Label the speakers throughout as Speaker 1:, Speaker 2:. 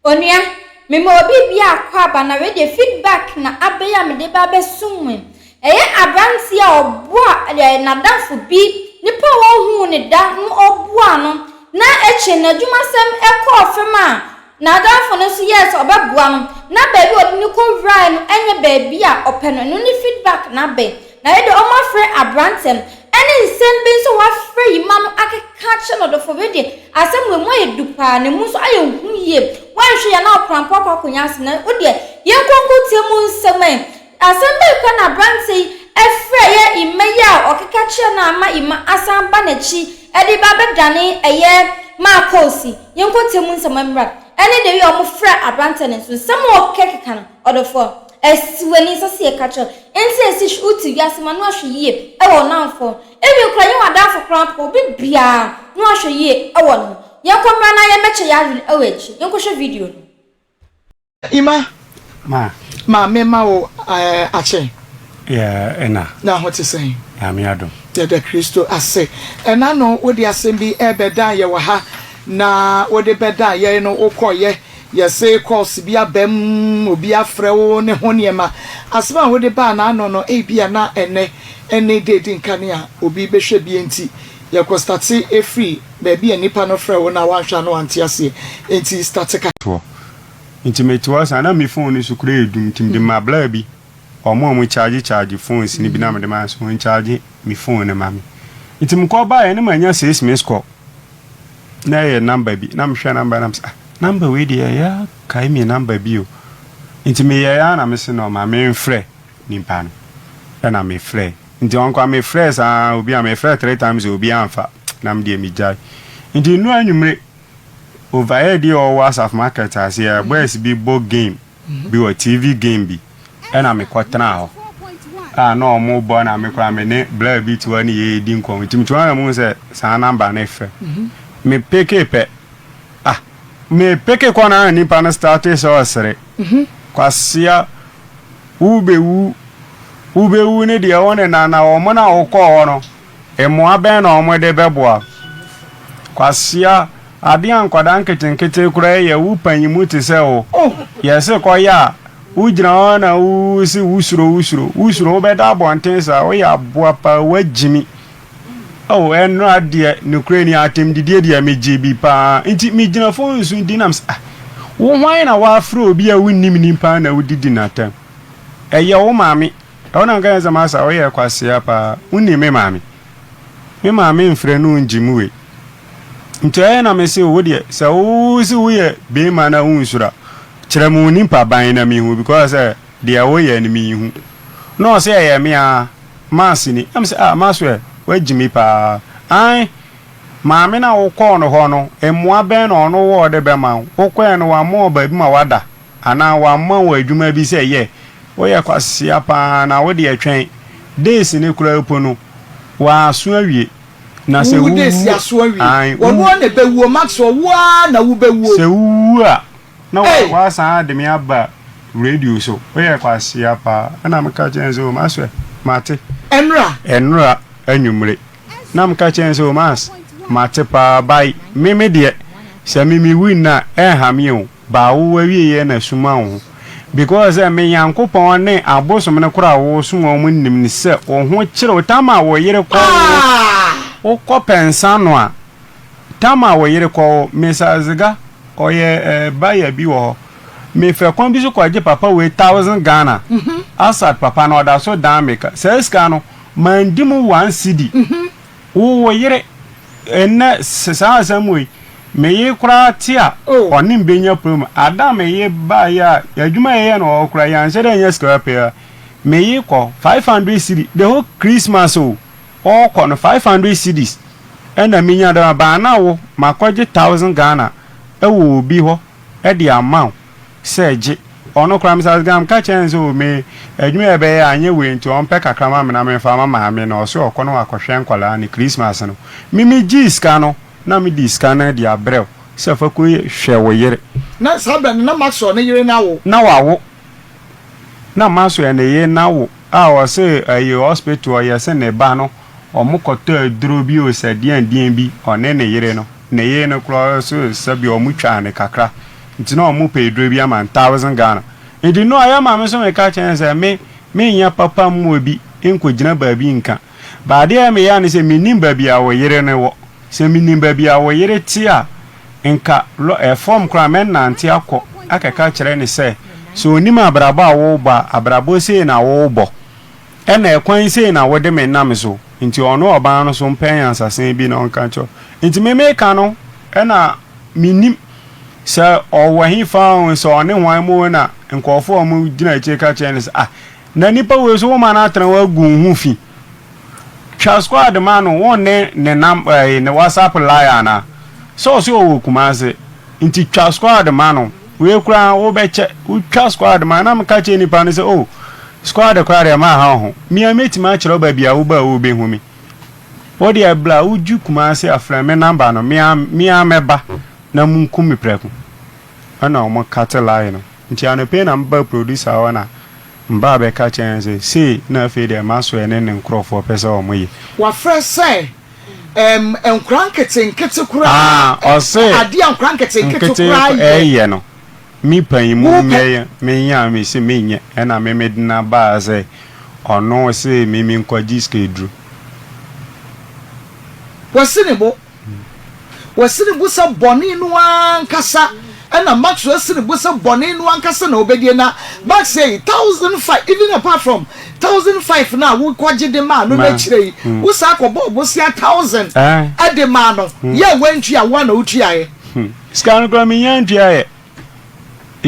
Speaker 1: Onua, mema obi bi akɔ aba na wei deɛ feedback na abɛyɛ a mede ba abɛsom mu. Ɛyɛ aberanteɛ a ɔboa ɛɛ n'adamfo bi, nipa a wɔnhuu ne da no ɔboa no na akyire no n'adwumasɛm kɔɔ fam a n'adamfo no nso yɛɛ sɛ ɔbɛboa no na baabi a ɔde no kɔwuraeɛ no nyɛ baabi a ɔpɛ no. Ɛno ne feedback na abɛn. Na yei deɛ wɔafrɛ aberanteɛ no ɛne nsɛm bi nso a wɔafrɛ Yima no akeka akyerɛ no ɔdɔfoɔ wei deɛ asɛm wei mu ayɛ du paa na emu nso ayɛ hu yie woanhwɛ yie a na ɔkorampɔ akɔ akɔnya asɛm na wo deɛ yɛnkɔ nkɔtie mu nsɛm ɛ asɛm bɛn koraa na aberanteɛ yi ɛfrɛ yɛ Yima yi a ɔkeka kyerɛ no ama Yima asan aba n'akyi ɛde ba abɛdane ɛyɛ Maakoosi yɛnkɔtie mu nsɛm mmra ɛne deɛ wei a wɔfrɛ aberanteɛ no nso nsɛm a ɔkekeka no ɔdɔfoɔ Ɛsi w'ani nsɛ sɛ yɛka kyerɛ wo. Enti ɛsi hwɛ wote wiase mu a na wahwɛ yie wɔ wo nnamfo ho. Even koraa nyɛ w'adamfo koraa mpo obi biara na wahwɛ yie wɔ ne ho. Yɛnkɔ mmra na yɛmmɛkyɛ yɛn adwene wɔ akyire. Yɛnkɔhwɛ video no.
Speaker 2: Ima,
Speaker 3: Ma.
Speaker 2: ma me ma wo eh, akye.
Speaker 3: Yeah, ɛna.
Speaker 2: Na ho te sɛn?
Speaker 3: Nyame adom.
Speaker 2: Yɛda Kristo ase. Ɛna no wode asɛm bi ɛrebɛdan yɛ wɔ ha, na wode bɛdan yɛn no wokɔyɛ Yɛse course bi aba mu, obi afrɛ wo ne ho nneɛma. Asɛm a wode baa n'ano no ebia na ɛnnɛ ne da edi nkan a obi bɛhwɛ bi enti yɛkɔ starte firi baabi a nipa no frɛ wo na wanhwɛ a na wante aseɛ enti starte ka.
Speaker 3: Toɔ. Nti mete hɔ saa na me phone no so koraa edum nti mede ma bla bi ɔmo a ɔmo charge charge phones no bi na mede ma no sɛ ɔncharge me phone no ma me. Nti mekɔ baeɛ na manya 6 missed call. Na ɛyɛ number bi na mehwɛ number no na mese ah number wei deɛ ɛyɛ a kae me number bi o nti meyɛɛ ara na mese no ma memfrɛ nipa no ɛna mefrɛ nti ɔnkɔ a mefrɛ saa obi a mefrɛ 3 times obi amfa na medeɛ megyae nti nnura anwummere overhead yi a ɔwɔ Asaf Market ase boys bi bɔ game bi wɔ TV game bi ɛna mekɔtena hɔ a na ɔmo bɔ na me koraa me ne bla bi te hɔ ne yɛredi nkɔmmɔ nti mete hɔ na muhu sɛ saa number no frɛ me pick pɛ ah me pick kɔ na nipa no start sɛ ɔsere kwasea wobɛwu wobɛwu ne deɛ wo ne nana ɔmo na wokɔɔ hɔ no mmoa bɛn na ɔmo de bɛboa kwasea adeɛ a nkwadaa nketenkete koraa yɛ wo panyimu te sɛ wo yɛse kɔyɛ a wogyina hɔ na wosi wosuro wosuro wosuro wobɛda abɔnten saa woyɛ aboa paa woagyimi oh ɛnora deɛ nokorɛ ni atɛmdidie deɛ megye bi paa nti megyina phone so di nam sɛ ah wo hwan na woafrɛ obi a wonnim nipa na wodidi n'atɛm ɛyɛ wo maame ɛwo na nka yɛ sɛ masa woyɛ kwasea paa wonnim me maame me maame mfrɛ no ngye mu wei nti ɛyɛ na mese wo deɛ sɛ wo se woyɛ bɛrima na wonsuro a kyerɛ me wo nipa ban na mehu because sɛ deɛ woyɛ no mehu na ɔsɛ ɛyɛ me a maase ni na mesɛ ah maso ɛ woagyi me paa an maame na wokɔɔ no hɔ no mmoa bɛn na ɔno wɔ de bɛma wo wokɔɛ no wamma wo baabi ma wada anaa wamma wo adwuma bi sɛ yɛ woyɛ kwasea paa na wo deɛ twɛn days ne koraa po no waaso awie na sɛ
Speaker 2: Wo days aso awie.
Speaker 3: An
Speaker 2: Wɔno ara na ɛbɛwuo Maxwell wo ara na wobɛwuo.
Speaker 3: Sɛ wowu a na
Speaker 2: Hey!
Speaker 3: wasan de me aba radio so woyɛ kwasea paa ɛna meka kyerɛ sɛ o maso ɛ mate.
Speaker 2: Ɛnora.
Speaker 3: Ɛnora anwummere na meka kyerɛ sɛ o mas mate paa bye me me deɛ sɛ me me wu nna ɛnha me o baa wo awieɛ na suma wo ho because sɛ me Nyankopɔn ne abosom no koraa wo som wɔn nim ne sɛ wo ho kyerɛ wo tam a wo yere kɔ wo wokɔ pɛnsa no a tam a wo yere kɔ wo Mr. Ziga ɔyɛ ɛɛ baya bi wɔ hɔ mefɛ kwan bi so kɔgye papa wei 1,000 Ghana Asad papa no ɔda so dan me ka saa sika no mandi mu 1 cedi wo wo yere ɛnɛ saa asɛm wei meye koraa te a ɔne mbɛnya problem ada meye baayɛ a adwuma yɛyɛ no wɔ koraa yɛanhyɛ dɛ nyɛ sika pɛ a meye kɔ 500 cedi the whole Christmas o ɔkɔ no 500 cedis ɛna menya dɛ baa na wo makɔgye 1,000 Ghana ɛwɔ obi hɔ ɛde ama wo sɛ gye ɔno koraa Mr. Gam ka kyerɛ no sɛ o me adwuma yɛ bɛyɛ anyɛ wei nti ɔmpɛ kakra ma me na memfa ma maame na ɔso ɔkɔ no wakɔhwɛ nkɔlaa ne Christmas no mimi gyee sika no na mede sika no de abrɛ wo sɛ fa kɔ hwɛ wo yere.
Speaker 2: Na saa berɛ no na Maxwell ne yere no awo.
Speaker 3: Na wawo na Maxwell ne yere no awo a ɔse ɛyɛ hospital ɔyɛ sɛ ne ba no ɔmo kɔtɔ aduro bi o sɛ deɛn deɛn bi ɔne ne yere no ne yere no koraa so sɛbi ɔmo twaa ne kakra. Nti na ɔmo pɛ aduro bi ama no, 1000 Ghana. Nti no a yɛ maame nso meka kyerɛ no sɛ me, menyɛ papa mma obi nkɔgyina baabi nka. But adeɛ a ɛyɛ me ya ne sɛ mennim baabi a wo yere no wɔ. Sɛ menim baabi a wo yere te a, nka lɔ, ɛ, fam koraa mɛnante akɔ akɛka akyerɛ no sɛ, sɛ ɔnim abrabɔ a worebɔ a, abrabɔ sei na worebɔ. Ɛna ɛkwan sei na wode me nam so. Nti ɔno ɔbaa no so mpɛ nyansasɛn bi na ɔnka nkyerɛ wo. Nti me meka no, ɛna mennim sɛ ɔwɔ he fa o, sɛ ɔne hwan mu o, na nkurɔfoɔ a wɔgyina akyire ka kyerɛ no sɛ, ah, na nipa wei so woma no atena hɔ agu wo ho fi. Twa squad ma no wo ne ne nam ɛɛ ne WhatsApp line anaa? Sɛ ɔse ɔwɔ Kumasi nti twa squad ma no wei koraa wo bɛ kyɛ wo twa squad ma na meka kyerɛ nipa no sɛ oh squad koraa deɛ ma ha ho mia mɛtumi akyerɛ wo baabi a wo ba wo bɛ hu me wo deɛ bla wo dwu Kumasi afrɛ me number no mia mia mɛba na mu nku me prɛko ɛna ɔmo kate line no nti anɔpɛ yi na meba producer hɔ na Mbaa bɛka kyerɛɛ no sɛ, Sei na afei deɛ Maxwell ne ne nkorɔfoɔ pɛ sɛ wɔyɛ.
Speaker 2: Wafrɛ sɛ ɛm nkora nketenkete koraa
Speaker 3: Ah, ɔse
Speaker 2: adeɛ a nkora nketenkete
Speaker 3: nkete
Speaker 2: koraa yɛ.
Speaker 3: ɛyɛ no, me panyin mu
Speaker 2: Wopɛ.
Speaker 3: mɛyɛ, menyɛ a mese menyɛ, ɛna me mede no abaa sɛ ɔno se me menkɔgye sikaduro.
Speaker 2: Wasi ne bo. Wasi ne bo sɛ bɔne no ara ankasa ɛna Maxwell asi ne bo sɛ bɔne no ankasa na ɔbɛdie na Max ei 1005 even apart from 1005 no a wokɔgye de maa no no akyire yi wo saa kɔbɔɔ bosea 1000 ɛde maa no yɛ a wantua wo a na wotuaeɛ.
Speaker 3: Sika no koraa mennya ntuaeɛ.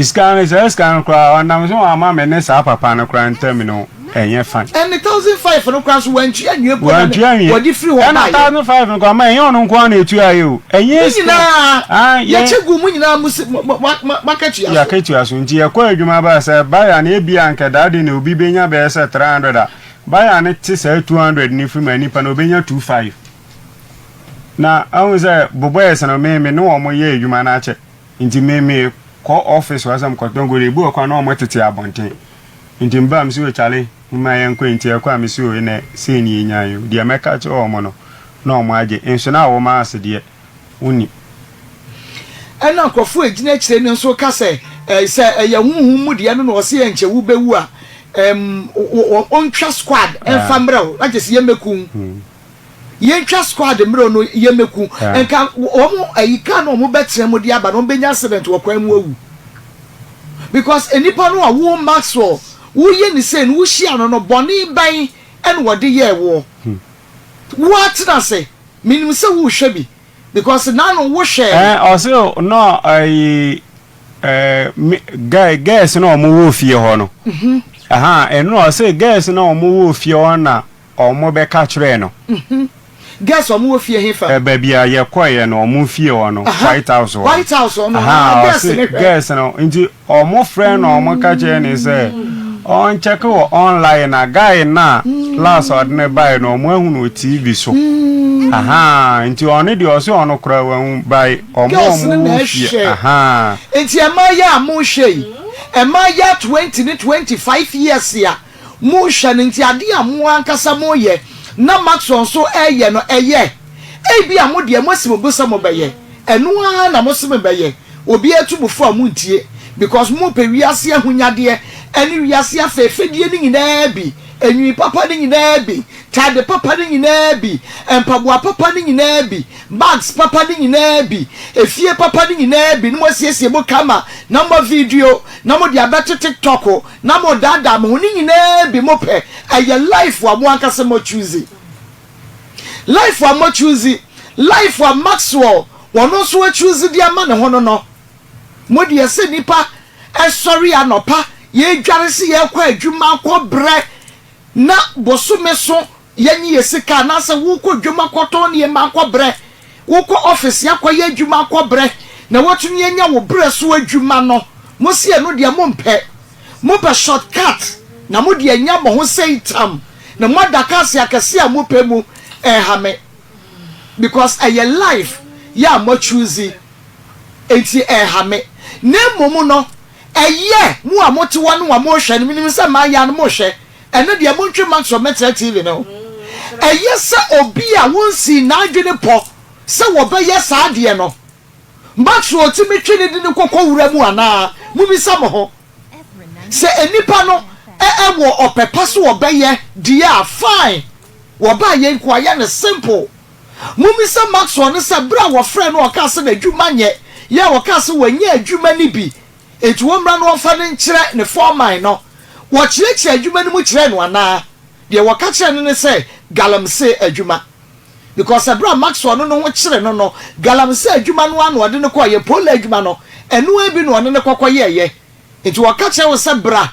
Speaker 3: Sika no, saa sika no koraa, ɔnam so wamma me ne saa papa no koraa ntam no ɛnyɛ fine.
Speaker 2: Ɛne 1005 no koraa nso wantua anwie mpo na
Speaker 3: Wantua anwie.
Speaker 2: wɔde firi hɔ
Speaker 3: Ɛna
Speaker 2: baeɛ.
Speaker 3: 1005 no koraa, ma ɛnyɛ ɔno nko ara na ɛtuaeɛ o. Ɛnyɛ
Speaker 2: Mo
Speaker 3: sika.
Speaker 2: nyinaa,
Speaker 3: Ah, yɛn.
Speaker 2: yɛkyɛ guu mo nyinaa mo si, mo, mo, mo, mo akatua so.
Speaker 3: Yɛakatua so. Nti yɛkɔ adwuma ba sɛ buyer no ebia anka that day no obi bɛnya bɛyɛ sɛ 300 a, buyer no te saa 200 no firi mu a, nipa no ɔbɛnya 25. Na ahu sɛ boys no me, me ne wɔn yɛ adwuma no akyɛ. Nti me me kɔ office hɔ sɛ mekɔtɔn gold ebi wɔ kora na wɔn tete abɔnten nti me ba me se o kyale mma yɛn kɔ nti ɛkɔ a me se o enɛ sei ne yɛnya yi o deɛ mɛka kyerɛ wɔn no na wɔn agye nso na wɔn ase deɛ wonni.
Speaker 2: Ɛna nkurɔfoɔ a ɛgyina akyire no nso ka sɛ, Ɛɛ, sɛ ɛyɛ honhom mu deɛ no na ɔse ɛnkyɛ wobɛwu a, ɛm, ɔntwa squad mfa mmerɛ wo, na kyerɛ sɛ yɛmmɛku wo. Yɛntwa squad mmerɛ no yɛmɛku nka wɔn ayi car no wɔn bɛtena mu de aba no wɔn bɛnya accident wɔ kwan mu awu because nnipa no a wo Maxwell woyɛ ne sei no wohyia no no bɔne bɛn ɛna wɔde yɛɛ woɔ wo atena ase menim sɛ wohwɛ bi because nano wohwɛɛ
Speaker 3: Ɛɛ ɔse no ɛyi ɛɛ me guy girls na wɔn wɔ fie hɔ no ɛha ɛno ɔse girls na wɔn wɔ fie hɔ na Wɔbɛka kyerɛɛ no.
Speaker 2: Girls a wɔwɔ fie he fa?
Speaker 3: Baabi a yɛkɔeɛ no, wɔn fie hɔ no, White House hɔ no.
Speaker 2: White House hɔ no,
Speaker 3: Ahaa,
Speaker 2: girls
Speaker 3: ɔse
Speaker 2: no hwɛ.
Speaker 3: girls no, nti wɔfrɛɛ no wɔka kyerɛɛ no sɛ ɔnkyɛke wɔ online na guy no a last ɔde no baeɛ no, wɔahu no wɔ TV so. Ahaa, nti ɔno deɛ ɔse ɔno koraa wahu, by wɔn a
Speaker 2: Girls no na
Speaker 3: wɔwɔ fie,
Speaker 2: ɛhwɛ.
Speaker 3: ahaa.
Speaker 2: Nti mmaa yi a mohwɛ yi, mmaa yi a 20 ne 25 years a Mohwɛ no nti adeɛ a mo ankasa moreyɛ na Maxwell nso reyɛ no ɛyɛ? Ebia mo deɛ moasi mo bo sɛ mobɛyɛ, ɛno ara na mose mobɛyɛ, obiara tu mo fo a montie because mopɛ wiase ahonyadeɛ ne wiase afɛɛfɛdeɛ no nyinaa bi, nwii papa no nyinaa bi, taade papa no nyinaa bi, mpaboa papa no nyinaa bi, bags papa no nyinaa bi, efie papa no nyinaa bi na moasiesie mo kama na moa video na mode abɛto TikTok Na mo daadaa mo ho ne nyinaa bi mo pɛ ɛyɛ life a mo ankasa mo choose life a mo choose life a Maxwell wɔn nso a choose de ama ne ho no no mo deɛ sɛ nipa ɛsɔre anɔpa yɛdware sɛ yɛkɔ adwuma akɔ brɛ na bosome so Yɛnye yɛ sika anaasɛ wokɔ dwom akɔtɔn nneɛma akɔbrɛ, wokɔ office akɔyɛ adwuma akɔbrɛ na woatumi anya wo brɛ so adwuma no, mose ɛno deɛ mompɛ. Mopɛ short cut na mode anya mo ho sei tam na moada cars akɛseɛ a mopɛ mu. Ɛnha me because ɛyɛ life yɛ a mo choose nti ɛnha me. Na mmom no ɛyɛ mo a mote hɔ no a mohwɛ no, menim sɛ mmaa no mohwɛ Ɛno deɛ montwe Maxwell mmɛtena TV no ho. Ɛyɛ sɛ obi a wonsii n'adwene pɔ sɛ wɔbɛyɛ saa adeɛ no. Maxwell tumi twe no de no kɔkɔ wura mu anaa? Mobisa mo ho. Sɛ nnipa no wɔ ɔpɛ pa sɛ wɔbɛyɛ deɛ a, fine. Wɔbaa yei nko a, yɛ no simple. Mommisa Maxwell no sɛ berɛ a wɔfrɛɛ no a ɔkaa sɛ n'adwuma nyɛ yɛ a ɔkaa sɛ wanya adwuma no bi nti wɔmmra na wɔmfa no nkyerɛ ne foreman no, wɔkyerɛkyerɛɛ adwuma no mu kyerɛɛ no anaa? Deɛ wɔka kyerɛɛ no ne sɛ galamsey adwuma. Because ɛberɛ a Maxwell no ne ho kyere no no, galamsey adwuma no ara na ɔde no kɔeɛ, pola adwuma no, ɛno ara bi na ɔne no kɔkɔyɛeɛ. Nti wɔka kyerɛ wo sɛ bra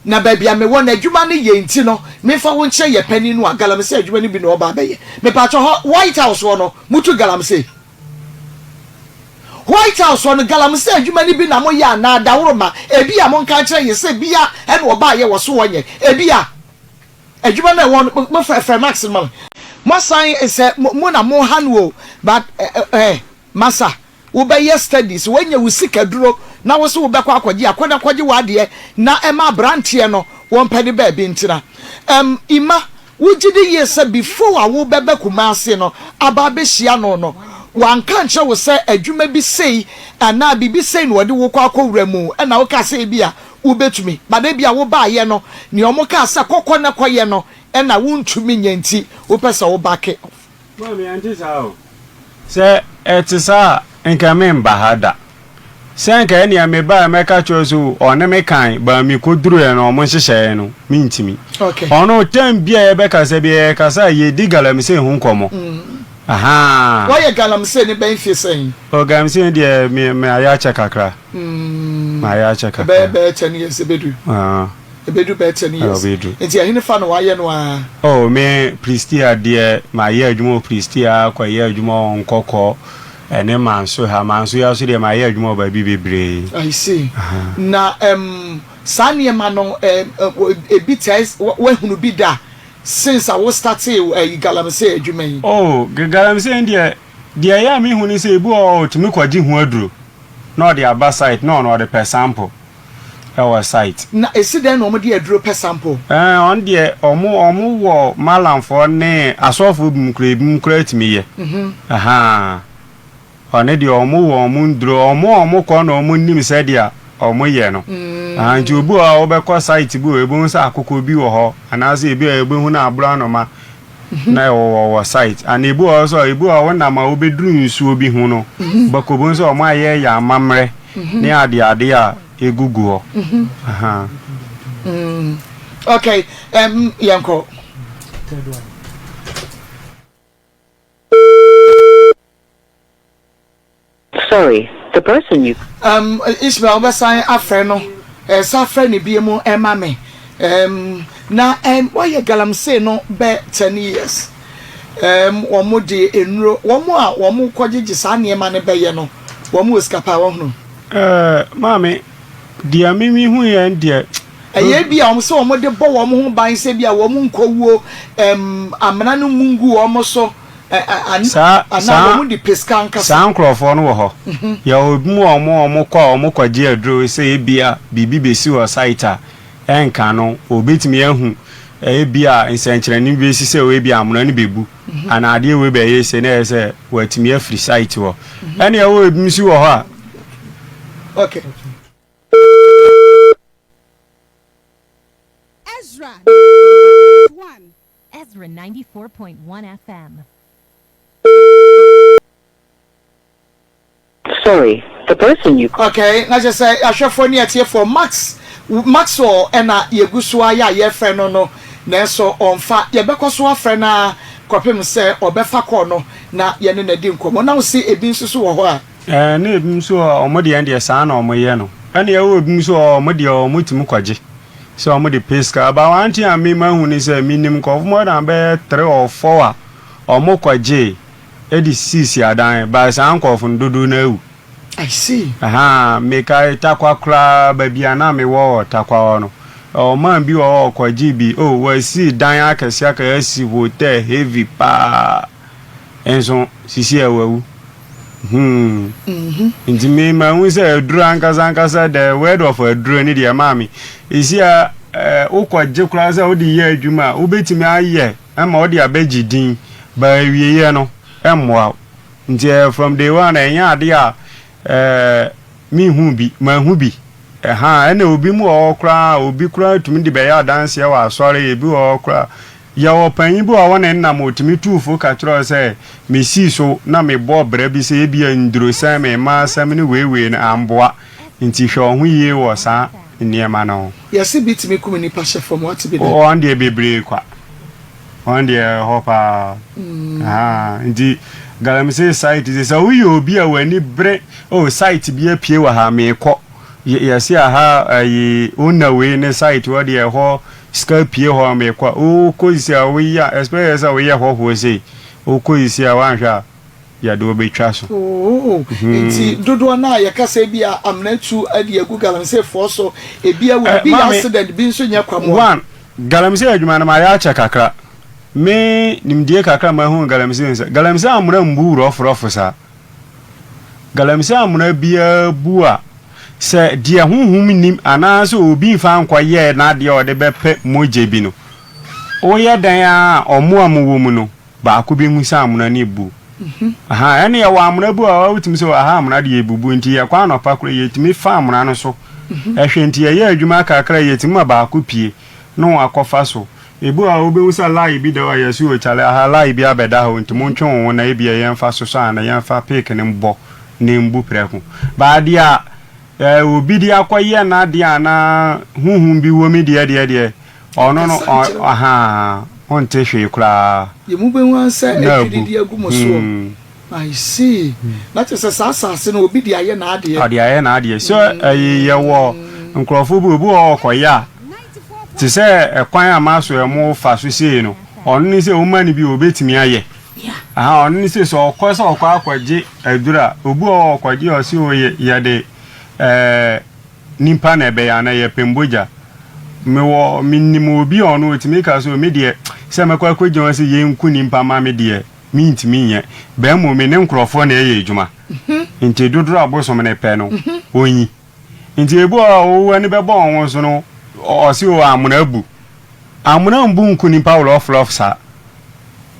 Speaker 2: na baabi a mewɔ no adwuma no yɛ nti no memfa wo nkyerɛ yɛ panin no a, galamsey adwuma no bi na ɔba abɛyɛ. Mepaakyɛw hɔ White House hɔ no motu galamsey? White House hɔ no galamsey adwuma no bi na moyɛ anaa Dawuroma? Ebia monka nkyerɛ yɛ sɛ bia ɛna ɔbaayɛ wɔ so ɔnyɛ. Ebia adwuma no a ɛwɔ no mo frɛ Max no ma me. Moasan sɛ mo na moha no o but eh masa Wobɛyɛ studies, woanya wo sikaduro na wo se wobɛkɔ akɔgye a, kɔ na kɔgye w'adeɛ na ɛma abranteɛ no wɔmpɛ ne baabi ntena. Ɛm, Emma, wogye di yie sɛ before a wobɛba Kumasi no aba abɛhyia no no, wanka ankyerɛ wo sɛ adwuma bi sei anaa biribi sei na ɔde wo kɔ akɔwura mu ɛna wokaa sɛ ebia wobɛtumi, but ebia wobaeɛ no, nea wɔkaa sɛ kɔkɔ na kɔyɛ no ɛna wontumi nyɛ nti wopɛ sɛ wo backe off.
Speaker 3: Maame, ɛnte saa o. Sɛ ɛte saa a, nka meremba ha da. Sɛ anka ɛnea mebae a mɛka kyerɛ wo sɛ o, ɔne me kan, but mekɔduruiɛ no, wɔn nhyehyɛeɛ no, mentumi. Ɔno, time bi a yɛbɛkasa biara, yɛkasa a, yɛdi galamsey ho nkɔmmɔ. Ahaa.
Speaker 2: Woayɛ galamsey no bɛn mfie sɛn?
Speaker 3: Oh, galamsey no deɛ, me, mayɛ akyɛ kakra. Mayɛ akyɛ kakra.
Speaker 2: Ɛbɛyɛ bɛyɛ 10 years ɛbɛdu.
Speaker 3: Ah.
Speaker 2: Ɛbɛdu bɛyɛ 10 years.
Speaker 3: Ɛbɛdu.
Speaker 2: Nti ɛhenefa na woayɛ no ara?
Speaker 3: Oh, me Prestea deɛ, mayɛ adwuma wɔ Prestea, kɔyɛ adwuma wɔ Nkɔkɔ, ɛne Manso ha. Manso yi ara nso deɛ, mayɛ adwuma wɔ baabi bebree.
Speaker 2: I see. Na ɛm, saa nneɛma no, ɛm, ebi taa, woahunu bi da since a wo startee ɛyi galamsey adwuma yi?
Speaker 3: Oh, galamsey no deɛ, deɛ ɛyɛ a mehu ne sɛ, ebi wɔ hɔ a ɔtumi kɔgye ho aduro na ɔde aba site na ɔno ɔde pɛ sample. Ɛwɔ site.
Speaker 2: Na esi dɛn na wɔn de aduro pɛ sample?
Speaker 3: Ɛɛ ɔno deɛ ɔmo ɔmo wɔ malamfoɔ ne asɔfoɔ binom koraa ebinom koraa tumi yɛ. Ahaa ɔno deɛ ɔmo wɔ ɔmo nduro ɔmo a ɔmo kɔ na ɔmo nim sɛdeɛ ɔmo yɛ no. Ahaa nti obi wɔ hɔ a wobɛkɔ site bi wɔ hɔ ebohu sɛ akokɔ bi wɔ hɔ anaasɛ ebi a ebehu no aborɔanoma na ɛwɔ wɔ site ana ebi wɔ hɔ nso a ebi wɔ hɔ a wonam a wobɛduru nsuo bi ho no bɛkɔ bohu sɛ ɔmo ayɛ yɛ amammerɛ ne adeade a egugu hɔ. Ahaa.
Speaker 2: Okay, um, yɛnkɔ.
Speaker 4: Sorry, the person you.
Speaker 2: Um, Ishmael wobɛsan afrɛ no, eh, san frɛ no bie mu ɛma me. Um, na um, wayɛ galamsey no bɛ 10 years. Um, wɔn de nnuro, wɔn a wɔn kɔgyegye saa nneɛma no bɛyɛ no, wɔn wɔ sika paa, wɔhunu.
Speaker 3: Eh, maame, deɛ me me hu yɛn deɛ.
Speaker 2: Ɛyɛ bi a wɔn sɛ wɔn de bɔ wɔn ho ban sɛ bi a wɔn nkɔwuo, um, amena no mu ngu wɔn so.
Speaker 3: Saa
Speaker 2: Anaa
Speaker 3: saa
Speaker 2: wɔn de pɛ sika ankasa.
Speaker 3: saa nkorɔfoɔ no wɔ hɔ. Yɛwɔ ebinom a wɔn wɔn kɔ a wɔn kɔ gye aduro sɛ ebia biribi bɛsi wɔ site a ɛnka no wɔbɛtumi ahu ebia nsɛnkyerɛnne bi bɛsi sɛ ebia amena no bɛbu anaa adeɛ wei bɛyɛ sei na ɛyɛ sɛ wɔatumi afiri site hɔ. Ɛna yɛwɔ ebinom nso wɔ hɔ a.
Speaker 2: Okay.
Speaker 5: Ezra 94.1.
Speaker 6: Ezra 94.1 FM.
Speaker 4: Sorry, the person you.
Speaker 2: Okay, na kyerɛ sɛ ahwɛfoɔ ne atiefoɔ Max Maxwell ɛna yɛgu so ayɛ a yɛrefrɛ no no nanso ɔmfa yɛbɛkɔ so afrɛ no ara kɔpem sɛ ɔbɛfa kɔɔ no na yɛne no adi nkɔmmɔ na wo se ebi nso so wɔ hɔ a.
Speaker 3: Ɛɛ na ebi nso wɔ hɔ a wɔn deɛ deɛ saa na wɔyɛ no ɛna ɛwɔ ebi nso wɔ hɔ a wɔn deɛ wɔtumi kɔgye sɛ wɔn de pɛ sika but one thing a me mahu ne sɛ menim nkurɔfo more than bɛyɛ three or four a wɔn kɔgyee de sisi adan but saa nkurɔfo no dodoɔ no awu.
Speaker 2: I see.
Speaker 3: Ahaa mekae Tarkwa koraa baabi a na mewɔ wɔ Tarkwa hɔ no ɛwɔ man bi wɔ hɔ a ɔkɔgyee bi oh wasi dan akɛseɛ akɛseɛ asi hotel heavy paa nso sisi a wawu. Hmm. Nti me mahu sɛ aduro ankasa ankasa the word of aduro ne deɛ maa me. Esi a eh, wokɔgye koraa sɛ wode yɛ adwuma a wobɛtumi ayɛ ma wode abɛgye din ba awieɛ no ɛmmoa wo. Nti eh, from day one ɛnyɛ adeɛ a Ɛɛ, menhuu bi, manhu bi. Ɛhaa, ɛna obi mu wɔ hɔ koraa a, obi koraa tumi de bɛyɛ adanseɛ wɔ asɔre, ebi wɔ hɔ koraa. Yɛwɔ panyin bi wɔ hɔ ne nnam, ɔtumi tuu fo ka kyerɛɛ wo sɛ, mesii so na mebɔɔ bra bi sɛ ebia nnurosɛm, mmaa asɛm ne wei wei no amboa, nti hwɛ wo ho yie wɔ saa nneɛma no ho.
Speaker 2: Yɛse bi tumi kum nnipa hyɛ fam, woate bi da?
Speaker 3: Wɔn deɛ bebree kwa. Wɔn deɛ ɛhɔ paa. Ahaa nti galamsey site sɛ sɛ woyɛ obi a w'ani bere oh site bi apue wɔ ha meekɔ yɛse aha ayi owner wei ne site hɔ deɛ ɛhɔ sika apue hɔ meekɔ wokɔ sisi a woyɛ especially sɛ woyɛ hɔhoɔ sei wokɔ sisi a woanhwɛ a yɛde wo bɛtwa so.
Speaker 2: Oh, nti dodoɔ no a yɛka sɛ ebi a amena tu de agu galamseyfoɔ so, ebi awu, ebi yɛ accident, bi nso nyɛ kwamoa.
Speaker 3: One, galamsey adwuma no mayɛ akyɛ kakra. Me nimdie kakra a mahu wɔ galamsey ho sɛ, galamsey amena mbu rɔforɔfo saa. Galamsey amena biara bu a, sɛ deɛ honhom nnim anaasɛ obi mfa nkɔyɛɛ n'adeɛ a ɔde bɛpɛ mogya bi no, woyɛ dɛn ara a, wɔn a wɔwɔ mu no, baako bi hu sɛ amena no rebu. Ahaa, ɛne yɛwɔ amena bi wɔ hɔ a wotumi sɛ aha amena deɛ ebubu nti yɛkɔ anɔpa koraa yɛtumi fa amena no so ɛhwɛ nti yɛyɛ adwuma kakra yɛtumi ma baako pie na wakɔfa so. Ebi wɔ hɔ a wobɛhu sɛ line bi da hɔ a yɛse o kyale aha line bi abɛda ha o nti montwe wo ho na ebia yɛmfa so so anaa yɛmfa pick no mbɔ na embu prɛko. But adeɛ a ɛɛ obi de akɔyɛ n'adeɛ anaa honhom bi wɔ mu deɛ deɛ deɛ Ɔno no,
Speaker 2: Kasa nkyerɛ
Speaker 3: ɔ, ahaa, wonte hwee koraa.
Speaker 2: Deɛ mobɛhu ara sɛ
Speaker 3: Na
Speaker 2: adwiri
Speaker 3: abu.
Speaker 2: de agu mo soɔ.
Speaker 3: Hmm.
Speaker 2: I see. Na kyerɛ sɛ saa asase no, obi de ayɛ n'adeɛ.
Speaker 3: Ɔde ayɛ n'adeɛ. Sɛ ɛyi, yɛwɔ nkurɔfoɔ bi, obi wɔ hɔ ɔkɔyɛ a, te sɛ ɛkwan a maso a wɔfa so sei no, ɔno ne sɛ woma no bi a, ɔbɛtumi ayɛ. Ahaa, ɔno ne sɛ, sɛ ɔkɔ sɛ ɔkɔ akɔgye aduro a, obi wɔ hɔ ɔkɔgye a, ɔse o, yɛ, yɛde ɛɛ, Nipa na ɛbɛyɛ anaa yɛpɛ mbogya. Mewɔ menim obi a ɔno otumi ka sɛ me deɛ sɛ mɛkɔ akɔgyina hɔ sɛ yɛnku nipa ma me deɛ mentumi nyɛ but mmom me ne nkorɔfoɔ na ɛyɛ adwuma nti dodoɔ a bosom no pɛ no ɔnyi nti ebi wɔ hɔ a wo ani bɛbɔ wo ho so no ɔse o amona abu Amona mbu nku nipa wlɔflɔf saa.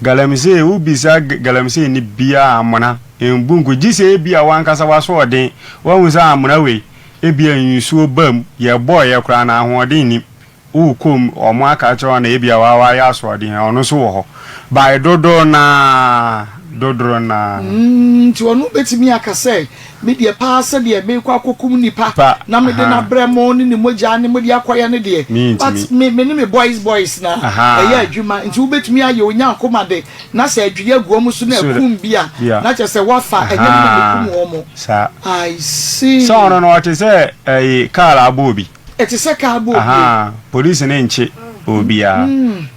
Speaker 3: Galamsey wo bisa galamsey ni biaa amona mbu nku gye sɛ ebia wankasa wasoɔden wahu sɛ amona wei ebia nsuo ba mu yɛ bɔɔyɛ koraa no ahoɔden nnim wo kɔ mu ɔmo aka akyerɛ wo na ebia waa wayɛ asoɔden ɔno nso wɔ hɔ by dodoro naa dodoro naa.
Speaker 2: Nti ɔno bɛtumi aka sɛ Me deɛ paa sɛdeɛ merekɔ akɔkum nipa
Speaker 3: Pa
Speaker 2: na mede no
Speaker 3: ahaa.
Speaker 2: abrɛ mo ne ne mogya ne mode akɔyɛ no deɛ, but
Speaker 3: Mentumi.
Speaker 2: me me ne me boys boys na ɛyɛ
Speaker 3: Ahaa.
Speaker 2: adwuma nti wobɛtumi ayɛ Onyankoma de na sɛ adwiri agu wɔn so na
Speaker 3: So
Speaker 2: akum bi a
Speaker 3: bi a.
Speaker 2: na kyerɛ sɛ woafa ɛnyɛ me na
Speaker 3: Ahaa.
Speaker 2: mekum wɔn.
Speaker 3: Saa.
Speaker 2: I see.
Speaker 3: Sɛ ɔno no ɔte sɛ ɛyi car abɔ obi.
Speaker 2: Ɛte sɛ car abɔ obi o.
Speaker 3: Ahaa. Polisi no nkye obiara.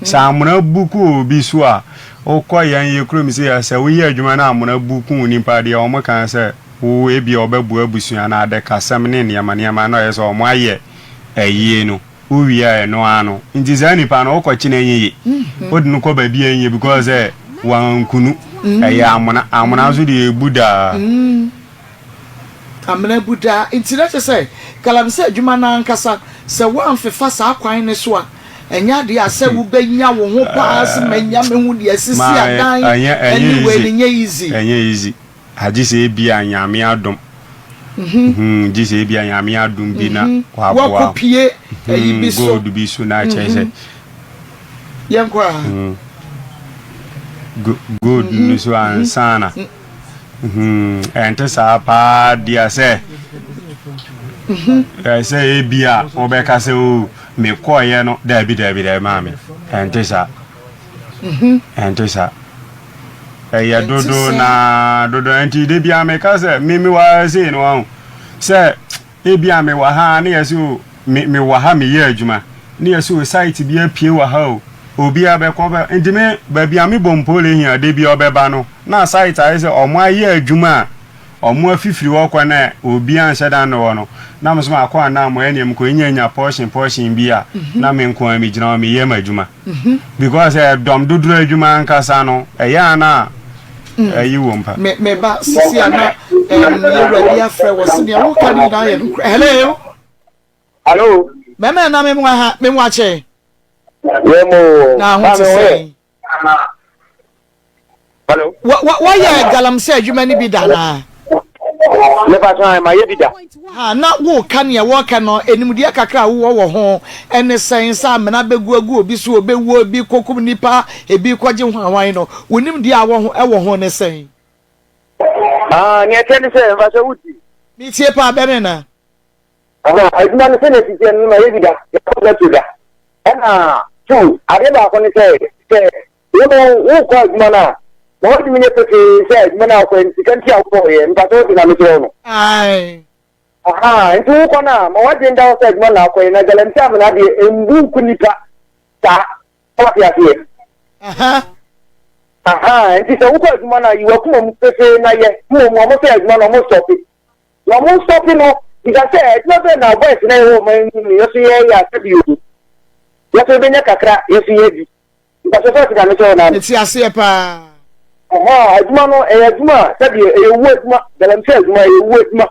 Speaker 3: Sɛ amona bu kɔ obi so a, Wokɔ yɛn yɛ kurom sei a, sɛ woyɛ adwuma na amona bu ku wo nipa deɛ, wɔn ka sɛ wo ebia wɔbɛboa abusua no adakasɛm ne nneɛma nneɛma na ɔyɛ sɛ wɔn ayɛ ayie no, wo wie a ɛno ara no. Nti saa nipa no wokɔ kye no ɛnyɛ yie. Wode no kɔ baabi a ɛnyɛ because sɛ wanku no, ɛyɛ amona. Amona nso deɛ ɛbu daa.
Speaker 2: Amena bu daa. Nti na kyerɛ sɛ galamsey adwuma no ankasa, sɛ woamfefa saa kwan no so a, ɛnyɛ adeɛ a sɛ wobɛnya wo ho paa sɛ manya me ho deɛ asisi adan ne wei no, ɛnyɛ easy.
Speaker 3: Ɛnyɛ easy. Agye sɛ ebia Nyame adom. Gye sɛ ebia Nyame adom bi na waboa wo.
Speaker 2: Woakɔpie ayi bi so.
Speaker 3: Gold bi so na kyerɛ sɛ.
Speaker 2: Yɛnkɔ a.
Speaker 3: Gold no so ansa na. Ɛnte saa paa deɛ sɛ sɛ ebia wobɛka sɛ o mekɔeɛ no daabi daabi daabi maame ɛnte saa ɛnte saa ɛyɛ dodo na dodo nti de bia meka sɛ me mewɔ sei no wahu sɛ Ebia mewɔ ha a na yɛse o me mewɔ ha meyɛ adwuma na yɛse o site bi apue wɔ ha o obiara bɛkɔ bɛ nti me baabi a mebɔ mpole hia da bi ɔbɛba no na site ayɛ sɛ ɔmo ayɛ adwuma a ɔmo afifiri hɔ kɔ na obiara nhyɛ da nnɔ hɔ no na me nso makɔ anam ɛneɛ mekɔ nya nya portion portion bi a na me nko ara megyina hɔ meyɛ m'adwuma. Because ɛdɔm dodoɔ adwuma ankasa no ɛyɛ a na ɛyi wɔ mpa.
Speaker 2: Me me ba sisi a na ɛm yɛwura bi afrɛ wɔ se nea woka no nyinaa yɛ nokorɛ. Hello.
Speaker 7: Hello.
Speaker 2: Mɛmɛ na me mu aha me mu akyɛ.
Speaker 7: Yɛ mo.
Speaker 2: Na ho te sɛn.
Speaker 7: Hello.
Speaker 2: Wɔyɛ galamsey adwuma no bi da naa.
Speaker 7: Mepa kyɛw ae mayɛ bi da.
Speaker 2: Ha, na woreka nea wɔreka no, animdeɛ kakra a wowɔ wɔ ho ne sɛn? Sɛ amena bɛgu agu obi so, ɔbɛwuo, ebi rekɔkum nnipa, ebi rekɔgye hwanhwan no, wo nimdeɛ a wɔ ho wɔ ho ne sɛn?
Speaker 7: Ah, nea ɛteɛ ne sɛ, mfa sɛ wotie.
Speaker 2: Metie paa, bɛne na.
Speaker 7: Aha, adwuma no sɛnea ɛsi teɛ no, mayɛ bi da, yɛakɔ bɛto da. Ɛna, two, adeɛ baako ne sɛ, sɛ Wo no, worekɔ adwuma no a, ma w'adwene nyɛ pefee sɛ adwuma no a wokɔyɛ no, sika nti a wokɔeɛ. Mpakyɛ wote nea mekyerɛ wo no?
Speaker 2: Ae.
Speaker 7: Ahaa, nti wokɔ no a, ma w'adwene da hɔ sɛ adwuma no na wokɔyɛ, na galamsey amena deɛ, ɛmbu nku nnipa saa. Woate aseɛ?
Speaker 2: Aha.
Speaker 7: Ahaa, nti sɛ wokɔ adwuma no a, yi w'akoma mu pefee na yɛ. Mmom, wɔn sɛ adwuma no, wɔn stɔpe. Na wɔn stɔpe no, bisa sɛ, adwuma bɛn na boys no a yɛwɔ ɔman yi mu no, yɛso yɛyɛ a sɛbi o, yɛso yɛbɛnya kakra, yɛso yɛadi. Mpakyɛ sɛ ɔte nyame kyɛw naa no.
Speaker 2: Mete aseɛ paa.
Speaker 7: Ɔhɔn adwuma no ɛyɛ adwuma a sɛdeɛ ɛyɛ owuo adwuma galamsey adwuma ɛyɛ owuo adwuma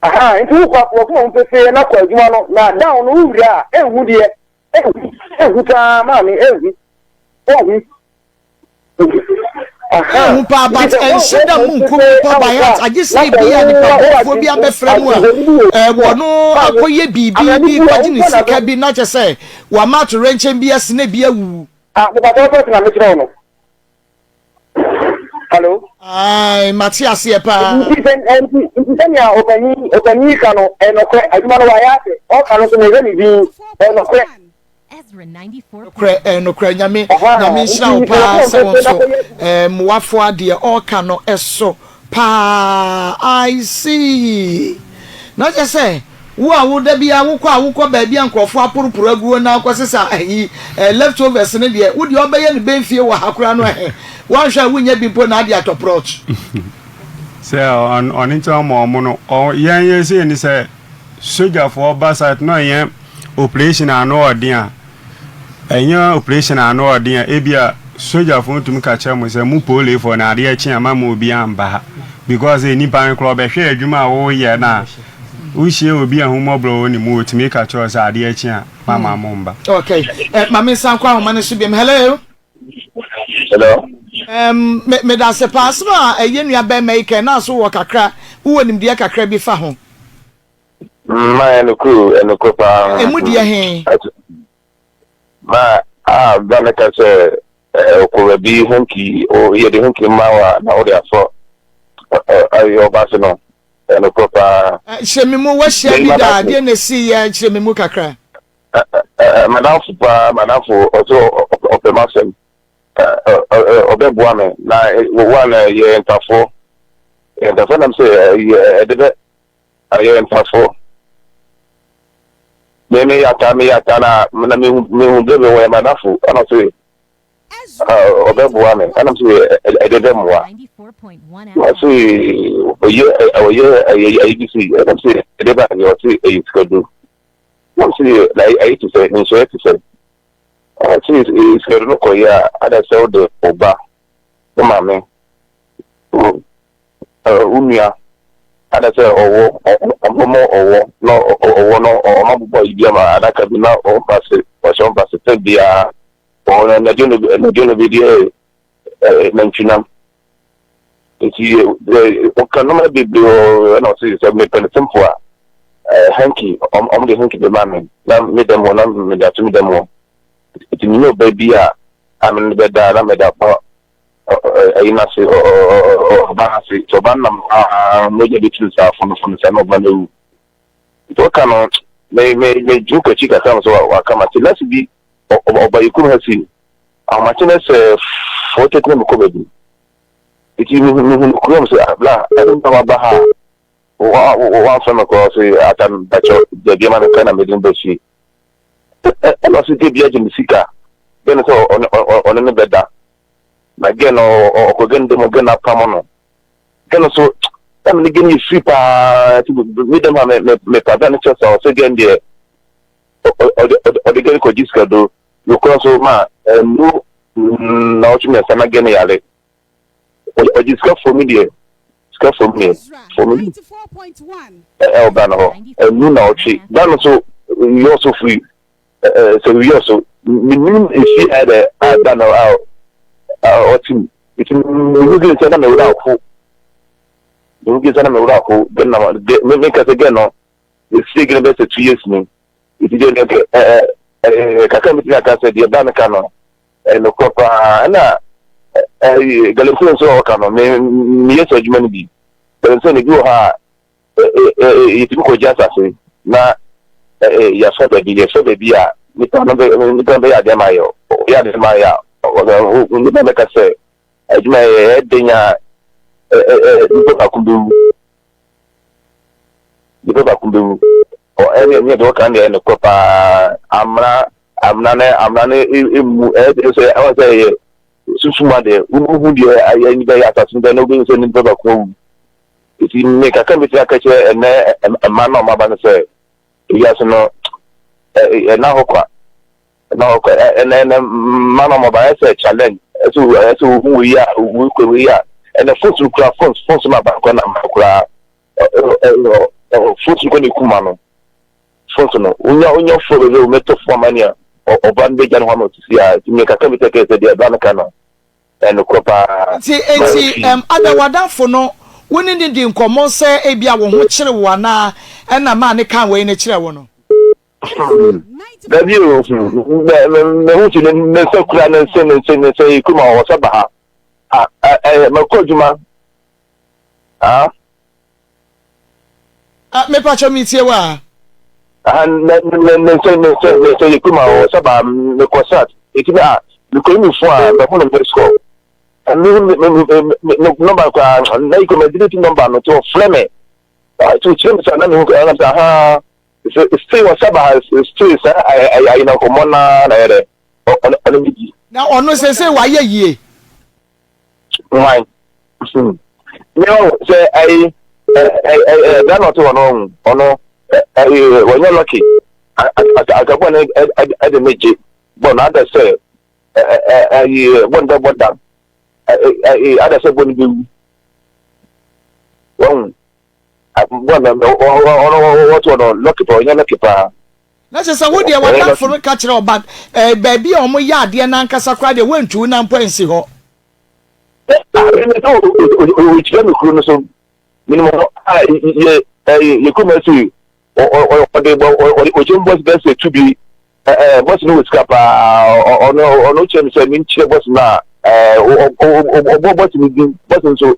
Speaker 7: ahaa nti wokɔ akɔ wakoma mu pefee na kɔ adwuma no na down no wowura a ɛnhu deɛ ɛnhu ɛnhu paa maame ɛnhu ɛnhu.
Speaker 2: Ehu paa but ɛnhyɛ da mu nkum nipa by heart agye sɛ ebi a nipa bɔfoɔ bi abɛfrɛ mu a ɛɛ wɔno akɔyɛ biribi bi kɔgye ne sika bi na kyɛ sɛ wama atoyerɛnkyɛm bi asi na ebi awuwu.
Speaker 7: Ah, mepatɔ sɛ na mekyerɛ wo no. Hello.
Speaker 2: Ayi, mate aseɛ paa.
Speaker 7: Nti sɛ nti nti sɛnea ɔpanyin ɔpanyin ka no ɛnɔkorɛ adwuma no wayɛ ase ɔka no so mehwɛ ne din ɛnɔkorɛ.
Speaker 2: Nokorɛ ɛyɛ nokorɛ Nyame Nyame nhyira wo paa sɛ wo nso mmoafoa deɛ ɔreka no ɛso paa I see na kyɛ sɛ wo a wo da biara wokɔ a wokɔ baabi a nkurɔfoɔ aporoporo aguo na wokɔ sesa ayi leftovers no deɛ wo deɛ ɔbɛyɛ no bɛnfie wɔ ha koraa no ɛhɛ woanhwɛ a wonnya bi mpo na ade atɔ prɔt.
Speaker 3: Sɛ ɔno nti ɔma ɔmo no yɛn yɛ sei ne sɛ sogyafoɔ ba site na ɔyɛ operation a ano ɔden a, ɛnyɛ operation a ano ɔden a ebia sogyafoɔ ntumi ka kyerɛ mo sɛ mo polefoɔ no adeɛ kye a ma mo obiara mba ha because nipa no koraa ɔbɛhwɛ adwuma a woyɛ no a wohyia obi a ahummɔborɔ wɔ ne mu ɔtumi ka kyerɛ wo sɛ adeɛ kye a ma ma mo mba.
Speaker 2: Okay, eh, ma me nsan kɔ ahoma no so biom. Hello.
Speaker 7: Hello.
Speaker 2: Um, me me da se paa asɛm a ɛyɛ nua bɛrima yi kɛn na so wɔ kakra wowɔ nimdeɛ kakra bi fa ho.
Speaker 7: Ma ɛnokorɛ o, ɛnokorɛ paa.
Speaker 2: Emu deɛ he?
Speaker 7: Ma a ba no ka sɛ ɔkɔ baabi hanki, yɛde hanki ma wo a na wode asɔ ɛyɛ ɔba ase no, ɛnokorɛ paa.
Speaker 2: Kyerɛ me mu, woahyia bi da, deɛ na ɛsiiɛ, kyerɛ me mu kakra.
Speaker 7: Madamfo paa, madamfo, ɔsɛ ɔpɛ m'asɛm, ɔbɛboa me, na wɔn yɛ ntafoɔ, yɛ ntafoɔ nam sɛ ɛde bɛ Ɛyɛ ntafo. Me me yata me yata na na me hu me hu bebe wɔyɛ madafo ɛna ɔse ɔbɛboa me ɛna ɔse ɛde bɛ mmoa na ɔse ɔyɛ ɔyɛ ɛyɛ ɛyɛ bi si ɛna ɔse ɛde bɛ adeɛ ɔse ɛyɛ sika du na ɔse na ɛyɛ te sɛ nhyɛ te sɛ ɔse sika du no kɔ yɛ a ada sɛ ɔde ɔba wo maame wo nua anasɛ ɔwɔ ɔmo ɔwɔ na ɔwɔ no ɔmo abobɔ ayi bi ama adaka bi na ɔmpa se ɔhyɛ ɔmpa se sɛ biara ɔwɔ no no anadwo no bi deɛ nantwinam nti ɔka nneɛma bebree wɔ ɛna ɔse sɛ mepɛ no simple a hanky ɔmo de hanky bɛma me na me dɛm hɔ na mede ato me dɛm hɔ nti menyɛ ɔbaa bi a amene bɛda na meda pa ɛyi no ase ɔba no ase nti ɔba no nam aa mogya bɛturu saa fonofono saa na ɔba no awu nti ɔka no me me me dwene kɔ akyi kakra sɛ waka ma te nurse bi ɔba yɛ kurom ha si ahomakye no sɛ 4:30 na mekɔ baabi nti mehu no kurom sɛ abla ɛne nta waba ha wamfrɛ me koraa sɛ ata bakyɛ baabi ama no ka na mede no ba fie ɛna ɔsɛ gye bi agye me sika gɛ no sɛ ɔne no bɛda na gɛ no ɔkɔ gɛ no dɛm gɛ no apam no gɛ no so ɛna ne gɛ no yɛ firi paa nti me dɛm ha mepa bɛ no kyɛ sɛ ɔsɛ gɛ no deɛ ɔde gɛ no kɔgye sika do nokorɛ so ma ɛnu na ɔtwe mmiɛnsa na gɛ no yare Ɔgye sika fam deɛ, sika fam deɛ, fam ɛwɔ Ghana hɔ. Ɛnu na ɔtwe. Ghana so yɛ ɔso firi sɛ wiyɛ ɔso. Menim efi ayɛ dɛ a Ghana a ɔte mu. Nti mehu bi sɛ na mewura afo. Mehu bi sɛ na me werɛ aho gɛ na gɛ me me kasa gɛ no esie gɛ no bɛsɛ 2 years ni. Eti deɛ deɛ ɛ ɛ ɛ kakra mi ti aka sɛ deɛ ba no ka no ɛyɛ nokorɛ paa ɛna ɛ galamsey nso a ɔka no me meyɛ sɛ adwuma no bi. Galamsey no bi wɔ hɔ a yɛtumi kɔgye asase na yɛsɔ baabi yɛsɔ baabi a nipa no bɛ nipa no bɛyɛ adeɛ ma yɛ ɔyɛ adeɛ ma yɛ a nipa bɛka sɛ adwuma yɛ ɛden a nipa baako bɛwu nipa baako bɛwu ɛne ɛne deɛ ɔka deɛ ɛnokorɛ paa amena amena ne amena ne emu ɛyɛ sɛ ɛwɔ sɛ ɛyɛ sunsum adeɛ wohu deɛ ayɛ nipa yɛ asase no bɛ na wobɛhu sɛ nipa baako awu. Enti me kakra a mɛtumi aka akyerɛ ɛnnɛ mma no a wɔaba no sɛ, wiase no, ɛnna hɔ kwa. Ɛnna hɔ kwa. Ɛnɛ ɛnɛ mma no a wɔaba ayɛ sɛ challenge. Ɛsɛ ɛsɛ wohu wei a, wei kɔ wei a. Ɛnɛ phones no kura phones phones no aba kora na mma koraa. Phones no kɔ na eku ma no. Phones no, wonya wonya phone baabi a wɔmɛtɔ phone ama nea ɔba no bɛgya ne hɔ ama osisi a. Nti me kakra mɛtumi aka sɛ deɛ ɛba no ka no. Ɛyɛ nokorɛ paa.
Speaker 2: Nti, enti, ɛm, ada w'adamfo no, wo ne no di nkɔmmɔ sɛ ebia wo ho kyere wo anaa, ɛna maa ne kaa wei no kyerɛɛ wo no?
Speaker 7: Hmm, dabi o, hmm, me, me, me ho ti ne, ne nsa kura ne nsa, ne nsa, ne nsa yi kuma wɔ sɛ ba ha. Ah, ɛ, ɛ, mɛkɔ adwuma. Ah.
Speaker 2: Ah, me pacho me tie wa.
Speaker 7: Ah, ne ne ne nsa ne nsa ne nsa yɛ kuma o sɛ ba me kɔ sat. Eti ah, me kɔ mi fo a me ho no me score. Me me me me me number kwa na ikɔ me delete number no to frɛ me. Ah, to kyerɛ me sa na me ho na sa ha. Se se wɔ sɛ ba se sa ay ay na nkɔmmɔ na na yɛ dɛ. Ɔno ɔno me di.
Speaker 2: Na ɔno sɛ sɛ wayɛ yie.
Speaker 7: Hwan? Hmm. Me ɔho sɛ ayi ɛɛ ɛɛ na ɔte hɔ no ɔho ɔno ɛɛ wɔnyɛ lɔki akabɔ ne ɛde ne gye bɔ na ada sɛ ɛɛ ɛɛ bɔ ne bɛbɔ dam ɛɛ ada sɛ bɔ ne bɛwu wɔn bɔ na ɔno wɔte hɔ no lɔki paa ɔnyɛ lɔki paa.
Speaker 2: Na kyerɛ sɛ wo deɛ w'adamfo no ka kyerɛ wo but eh, baabi a wɔyɛ adeɛ no ankasa koraa deɛ woantu wo nan mpo ansi hɔ.
Speaker 7: Ɔkyerɛ me kuro no so menim hɔ a yɛ yɛ kurom asi ɔde ɔkyerɛ me bɔs bɛsɛ tu bi bɔs no wɔ sika paa ɔno ɔno kyerɛ me sɛ menkyerɛ bɔs no a ɔbɔ bɔs no din bɔs nso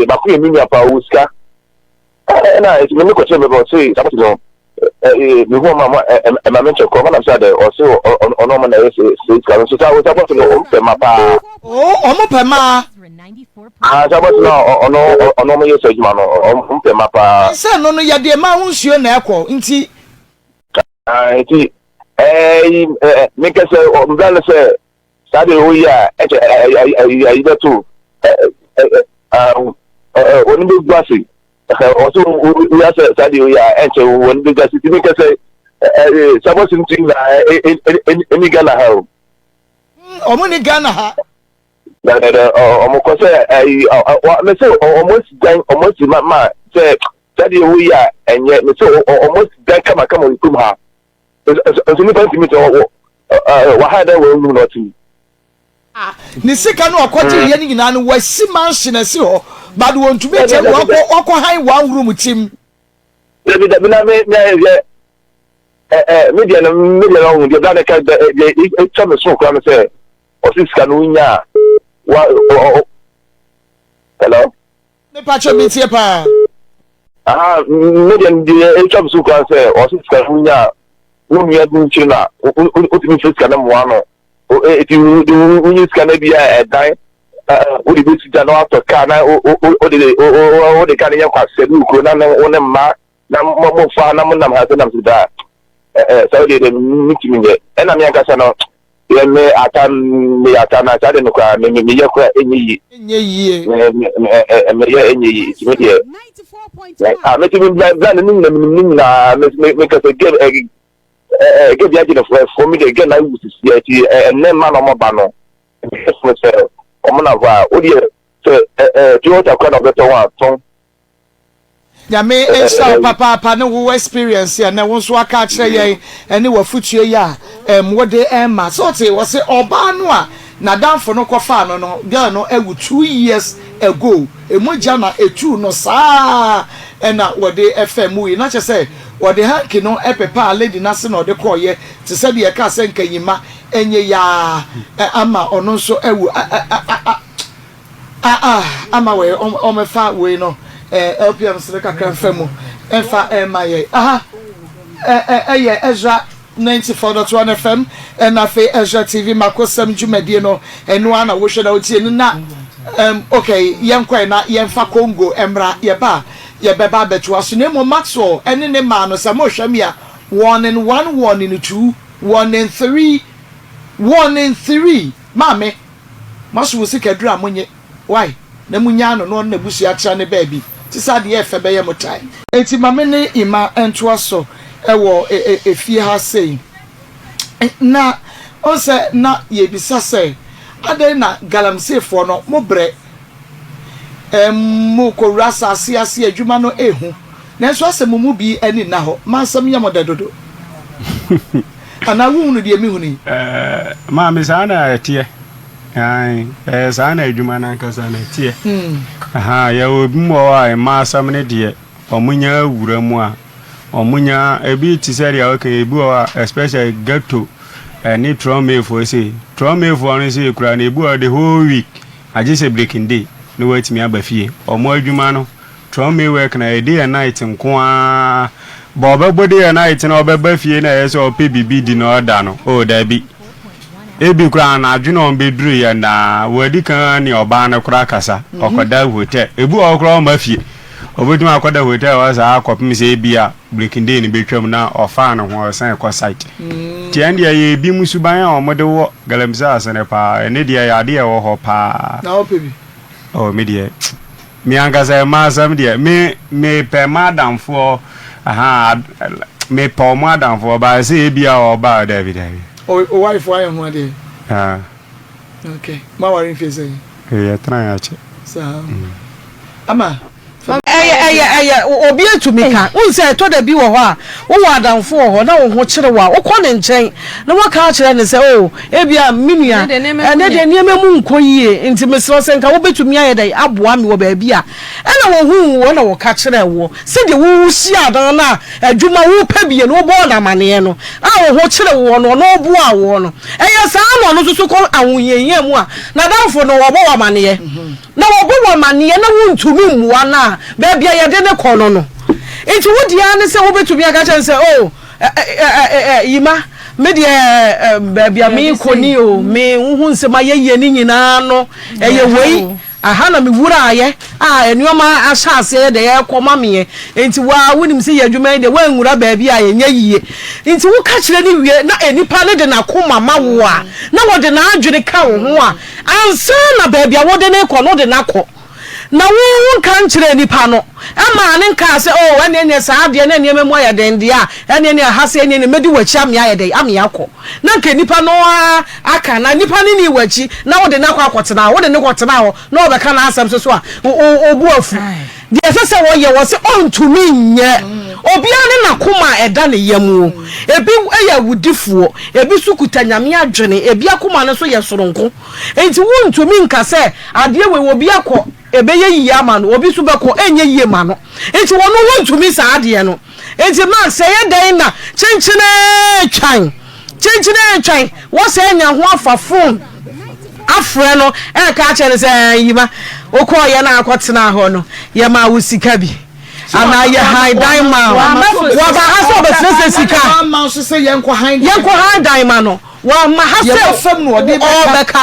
Speaker 7: baako yɛ me nua paa ɔwɔ sika. Ɛna nti me kɔkyerɛ me bɛ ɔse saa no mehu ɔma ma ɛma me nkyɛ korɔ ɔma nam sɛ adɛ ɔse ɔno ɔma na ɛyɛ sɛ sika no nso saa ɔsa bɔse no ɔmo pɛ ma paa.
Speaker 2: Oo ɔmo pɛ maa.
Speaker 7: Ah saa bɔse no ɔno ɔno ɔmo yɛ sɛ adwuma no ɔmo pɛ ma paa.
Speaker 2: Sɛ no no yɛde ɛma ho nsuo na ɛkɔ nti.
Speaker 7: Ah nti ɛɛ menkɛ sɛ mbra no sɛ Saa deɛ woyɛ a ɛkyɛ ayi bɛto wɔn bɛgu ase ɔsɛ woyɛ sɛ saa deɛ woyɛ a ɛnkyɛ wɔn bɛgu ase tumi kɛ sɛ sabɔsi nti na ɛni Ghana ha o.
Speaker 2: Wɔn ni Ghana ha.
Speaker 7: Dɛdɛdɛ wɔn kɔ sɛ ɛyi mɛ sɛ wɔn asi dan wɔn asi ma ma sɛ saa deɛ woyɛ a ɛnyɛ mɛ sɛ wɔn asi dan kamakama wɔ kurom ha. Nso nipa ntumi sɛ wɔ wɔ ha dɛ wɔn num na ɔte mu.
Speaker 2: Ne sika no ɔkɔgye yɛ no nyinaa no wasi mansion asi hɔ but wɔntumi nkyɛn mu wakɔ wakɔ han one room tim.
Speaker 7: Dabi dabi na me me ayɛ sɛ ɛ ɛ me deɛ no me deɛ no ɔho deɛ bla ne ka deɛ etwa me so kora no sɛ ɔsi sika no nya a wa ɔ ɔ hello.
Speaker 2: Mepakyɛ metie paa.
Speaker 7: Aha me deɛ no deɛ ɛtwa me so koraa sɛ ɔse sika no wonya a wo nua bi nkyiri no a wotumi fɛ sika no mmoa no ɛti wonyi sika no bi a ɛdan wode bɛsi gya na watɔ kaa na wode kaa no yɛ kwasɛ bi wɔ kuro na wo ne mma na mofa na monam ha sɛ nam sɛ daa sɛ wodeɛ deɛ metumi nyɛ ɛna me ankasa no Yɛ me ata meyɛ ata na saa de no koraa me meyɛ koraa ɛnyɛ yie.
Speaker 2: Ɛnyɛ yie.
Speaker 7: Me me meyɛ ɛnyɛ yie nti me deɛ ah me ti me bla bla ne nyina menim ne nyinaa me me me kasa gɛ ɛ ɛ gɛ bi agye ne fo ɛfo me deɛ gɛ na awu sisi ɛti ɛnɛ mma na ɔmo ba no ɛfo sɛ ɔmo na hɔ a o deɛ sɛ ɛ ɛ pure water koraa na ɔbɛtɔ ho a tɔn.
Speaker 2: Nyame nhyira wo papaapa ne wo experience a nɛ wo nso aka akyerɛ yɛn ɛne w'afutuo yi a ɛm wode ɛma. Sɛ ɔte ɔse ɔbaa no a N'adamfo no kɔfaa no no, girl no awu 2 years ago. Mogya na etuu no saa ɛna wɔde faa mu yi. Na kyerɛ sɛ wɔde hanky no pepaa lady no ase na ɔde kɔɔyɛ te sɛ deɛ ɛkaa sɛ nkanyima ɛnyɛ yaa ama ɔno nso awu. Ah ama wei ɔmɛfa wei no LPM sere kakra mfa mu ɛmfa ɛma yɛ aha. Ɛyɛ Ezra 94.1 FM ɛna afei Ezra TV Makosɛm dwumadie no, ɛno ara na wohwɛ na wotie no na okay, yɛnkɔɛ na yɛmfa Congo mmra. Yɛba a yɛbɛba abɛtoa so, na mmom Maxwell ɛne ne maa no sɛ mohwɛ me a, warning one, warning two, warning three, warning three. Maame moaso mo sika duru a monye why na munyaa no na ɔne n'abusua tra ne baabi te sɛ adeɛ ɛfɛ bɛyɛ mo tae. Enti ma me ne Emma ntoa so wɔ efie ha sei. Na wohu sɛ na yɛrebisa sɛ, adɛn na galamseyfoɔ no mobrɛ? Mokɔwura asase ase adwuma no ɛhu, nanso asɛ mo mu bi ani nna hɔ. M'asɛm yɛ mo dɛ dodo. Anaa wohunu deɛ mehunu yi?
Speaker 3: Maame, saa na ɛteɛ. Aane, ɛyɛ saa na adwuma no ankasa no ɛteɛ. Ahaa, yɛwɔ ebinom wɔ hɔ a mmaa asɛm no deɛ, wɔnya wura mu a, wɔnya, ebi te sɛ deɛ woka yi, ebi wɔ hɔ a, especially ghetto ɛne trɔmeefoɔ sei. Trɔmeefoɔ no sei koraa no, ebi wɔ hɔ the whole week, agye sɛ breaking day na wɔatumi aba fie. Wɔn adwuma no, trɔmee work no, ɛyɛ day and night nko ara. But ɔbɛbɔ day and night na ɔbɛba fie na ɛyɛ sɛ ɔpɛ biribi di na ɔda no, oh dabi. Ebi koraa anadwo na wɔbɛduruiɛ na wɔadi kan ne ɔbaa no koraa kasa, ɔkɔda hotel. Ebi wɔ hɔ koraa ɔmma fie. Ɔbɛtumi akɔda hotel hɔ saa kɔpem sɛ ebi a breaking day no bɛtwam na ɔfaa ne ho ɔsan kɔ site. Nti ɛno deɛ ɛyɛ ebinom suban a wɔde wɔ galamsey ase no paa. Ɛno deɛ ɛyɛ adeɛ a ɛwɔ hɔ paa.
Speaker 2: Na wopɛ bi?
Speaker 3: Oh, me deɛ, me ankasa mmaa asɛm deɛ, me mepɛ m'adamfoɔ, ahaa, mepɛ wɔn adamfoɔ, but sɛ ebi a ɔba a, dabi dabi.
Speaker 2: O o wife wayɛ ho adeɛ?
Speaker 3: Ah.
Speaker 2: Okay, mo aware mfie sɛn?
Speaker 3: Yɛ tena yɛ akyɛ.
Speaker 2: Saa. Ama.
Speaker 8: Ɛyɛ ɛyɛ ɛyɛ obi atumi ka. Wohu sɛ ɛtɔ da bi wɔ hɔ a, wowɔ adamfo wɔ hɔ na wo ho kyere wo a, wokɔ ne nkyɛn na woaka akyerɛ no sɛ, oh, ebia me nua, ɛnnɛ deɛ nneɛma mu nkɔ yie, nti mesrɛ wo sɛ nka wobɛtumi ayɛ dɛn aboa me wɔ baabi a. Ɛna wɔhuu wo na wɔka kyerɛɛ woɔ sɛdeɛ wohyiaa no no a adwuma wopɛ bie no wobɔɔ no amaneɛ no a wo ho kyere woɔ no ɔno ɔboaa woɔ no. Ɛyɛ saa na ɔno nso so kɔ ahohiahia mu a n'adamfo no ɔbɔ wo amaneɛ. Na wɔbɔ wo amaneɛ na wontumi mmua no a, baabi a yɛde no kɔ no no. Nti wo deɛ ara ne sɛ wobɛtumi aka kyerɛ no sɛ, oh, ɛ, ɛ, ɛ, ɛ, Yima, me deɛ ɛ, baabi a merekɔ ni o, me, wohu nsɛm ayɛ yie no nyinaa no, ɛyɛ wei, aha na mewuraeɛ a nneɛma ahyɛ aseɛ yɛ dɛ ɛrekɔ ma meɛ. Nti wo ara wonim sɛ yɛ adwuma yi deɛ woanwura baabi a ɛnyɛ yie. Nti woka kyerɛ no wie na nipa no de n'akoma ma wo a, na wɔde n'adwene ka wo ho a, Ansa na baabi a wode no rekɔ no, wode no akɔ, na wo wonka nkyerɛɛ nipa no mmaa no nkaa sɛ, Oh, ɛnneɛ neɛ saa adeɛ na nneɛma mu ayɛ den deɛ a, ɛnneɛ neɛ ha sei ɛnneɛ neɛ mɛdi w'akyi amea ayɛ dɛn, amea akɔ. Na anka nipa no ara aka, na nipa no nnii w'akyi, na wode no akɔ akɔtena hɔ, wode no kɔtenaa hɔ na ɔbɛka n'asɛm nso so a, wo bo afu. Deɛ ɛsɛ sɛ wɔyɛ, wɔse ɔntumi nyɛ. Obiara ne n'akoma a ɛda ne yam o. Ebi yɛ awudifoɔ, ebi nso kuta Nyame adwene, ebi akoma no nso yɛ soronko. Enti wontumi nka sɛ adeɛ wei obi akɔ ɛbɛyɛ yie ama no, obi nso bɛkɔ ɛnyɛ yie ma no. Enti wɔn wɔntumi saa adeɛ no. Enti Mark sɛ ɛyɛ dɛn na kyenkyenee twan, kyenkyenee twan, wɔsɛ anya ho afa phone afrɛ no ɛreka akyerɛ no sɛ ɛɛ yima wokɔɔyɛ no akɔtena hɔ no yɛmaa wo sika bi anaa yɛ han dan ma wo. Wɔba ha sɛ ɔbɛsrɛsrɛ sika. Yɛnkɔ han dan ma no. Wama ha sɛ ɔbɛka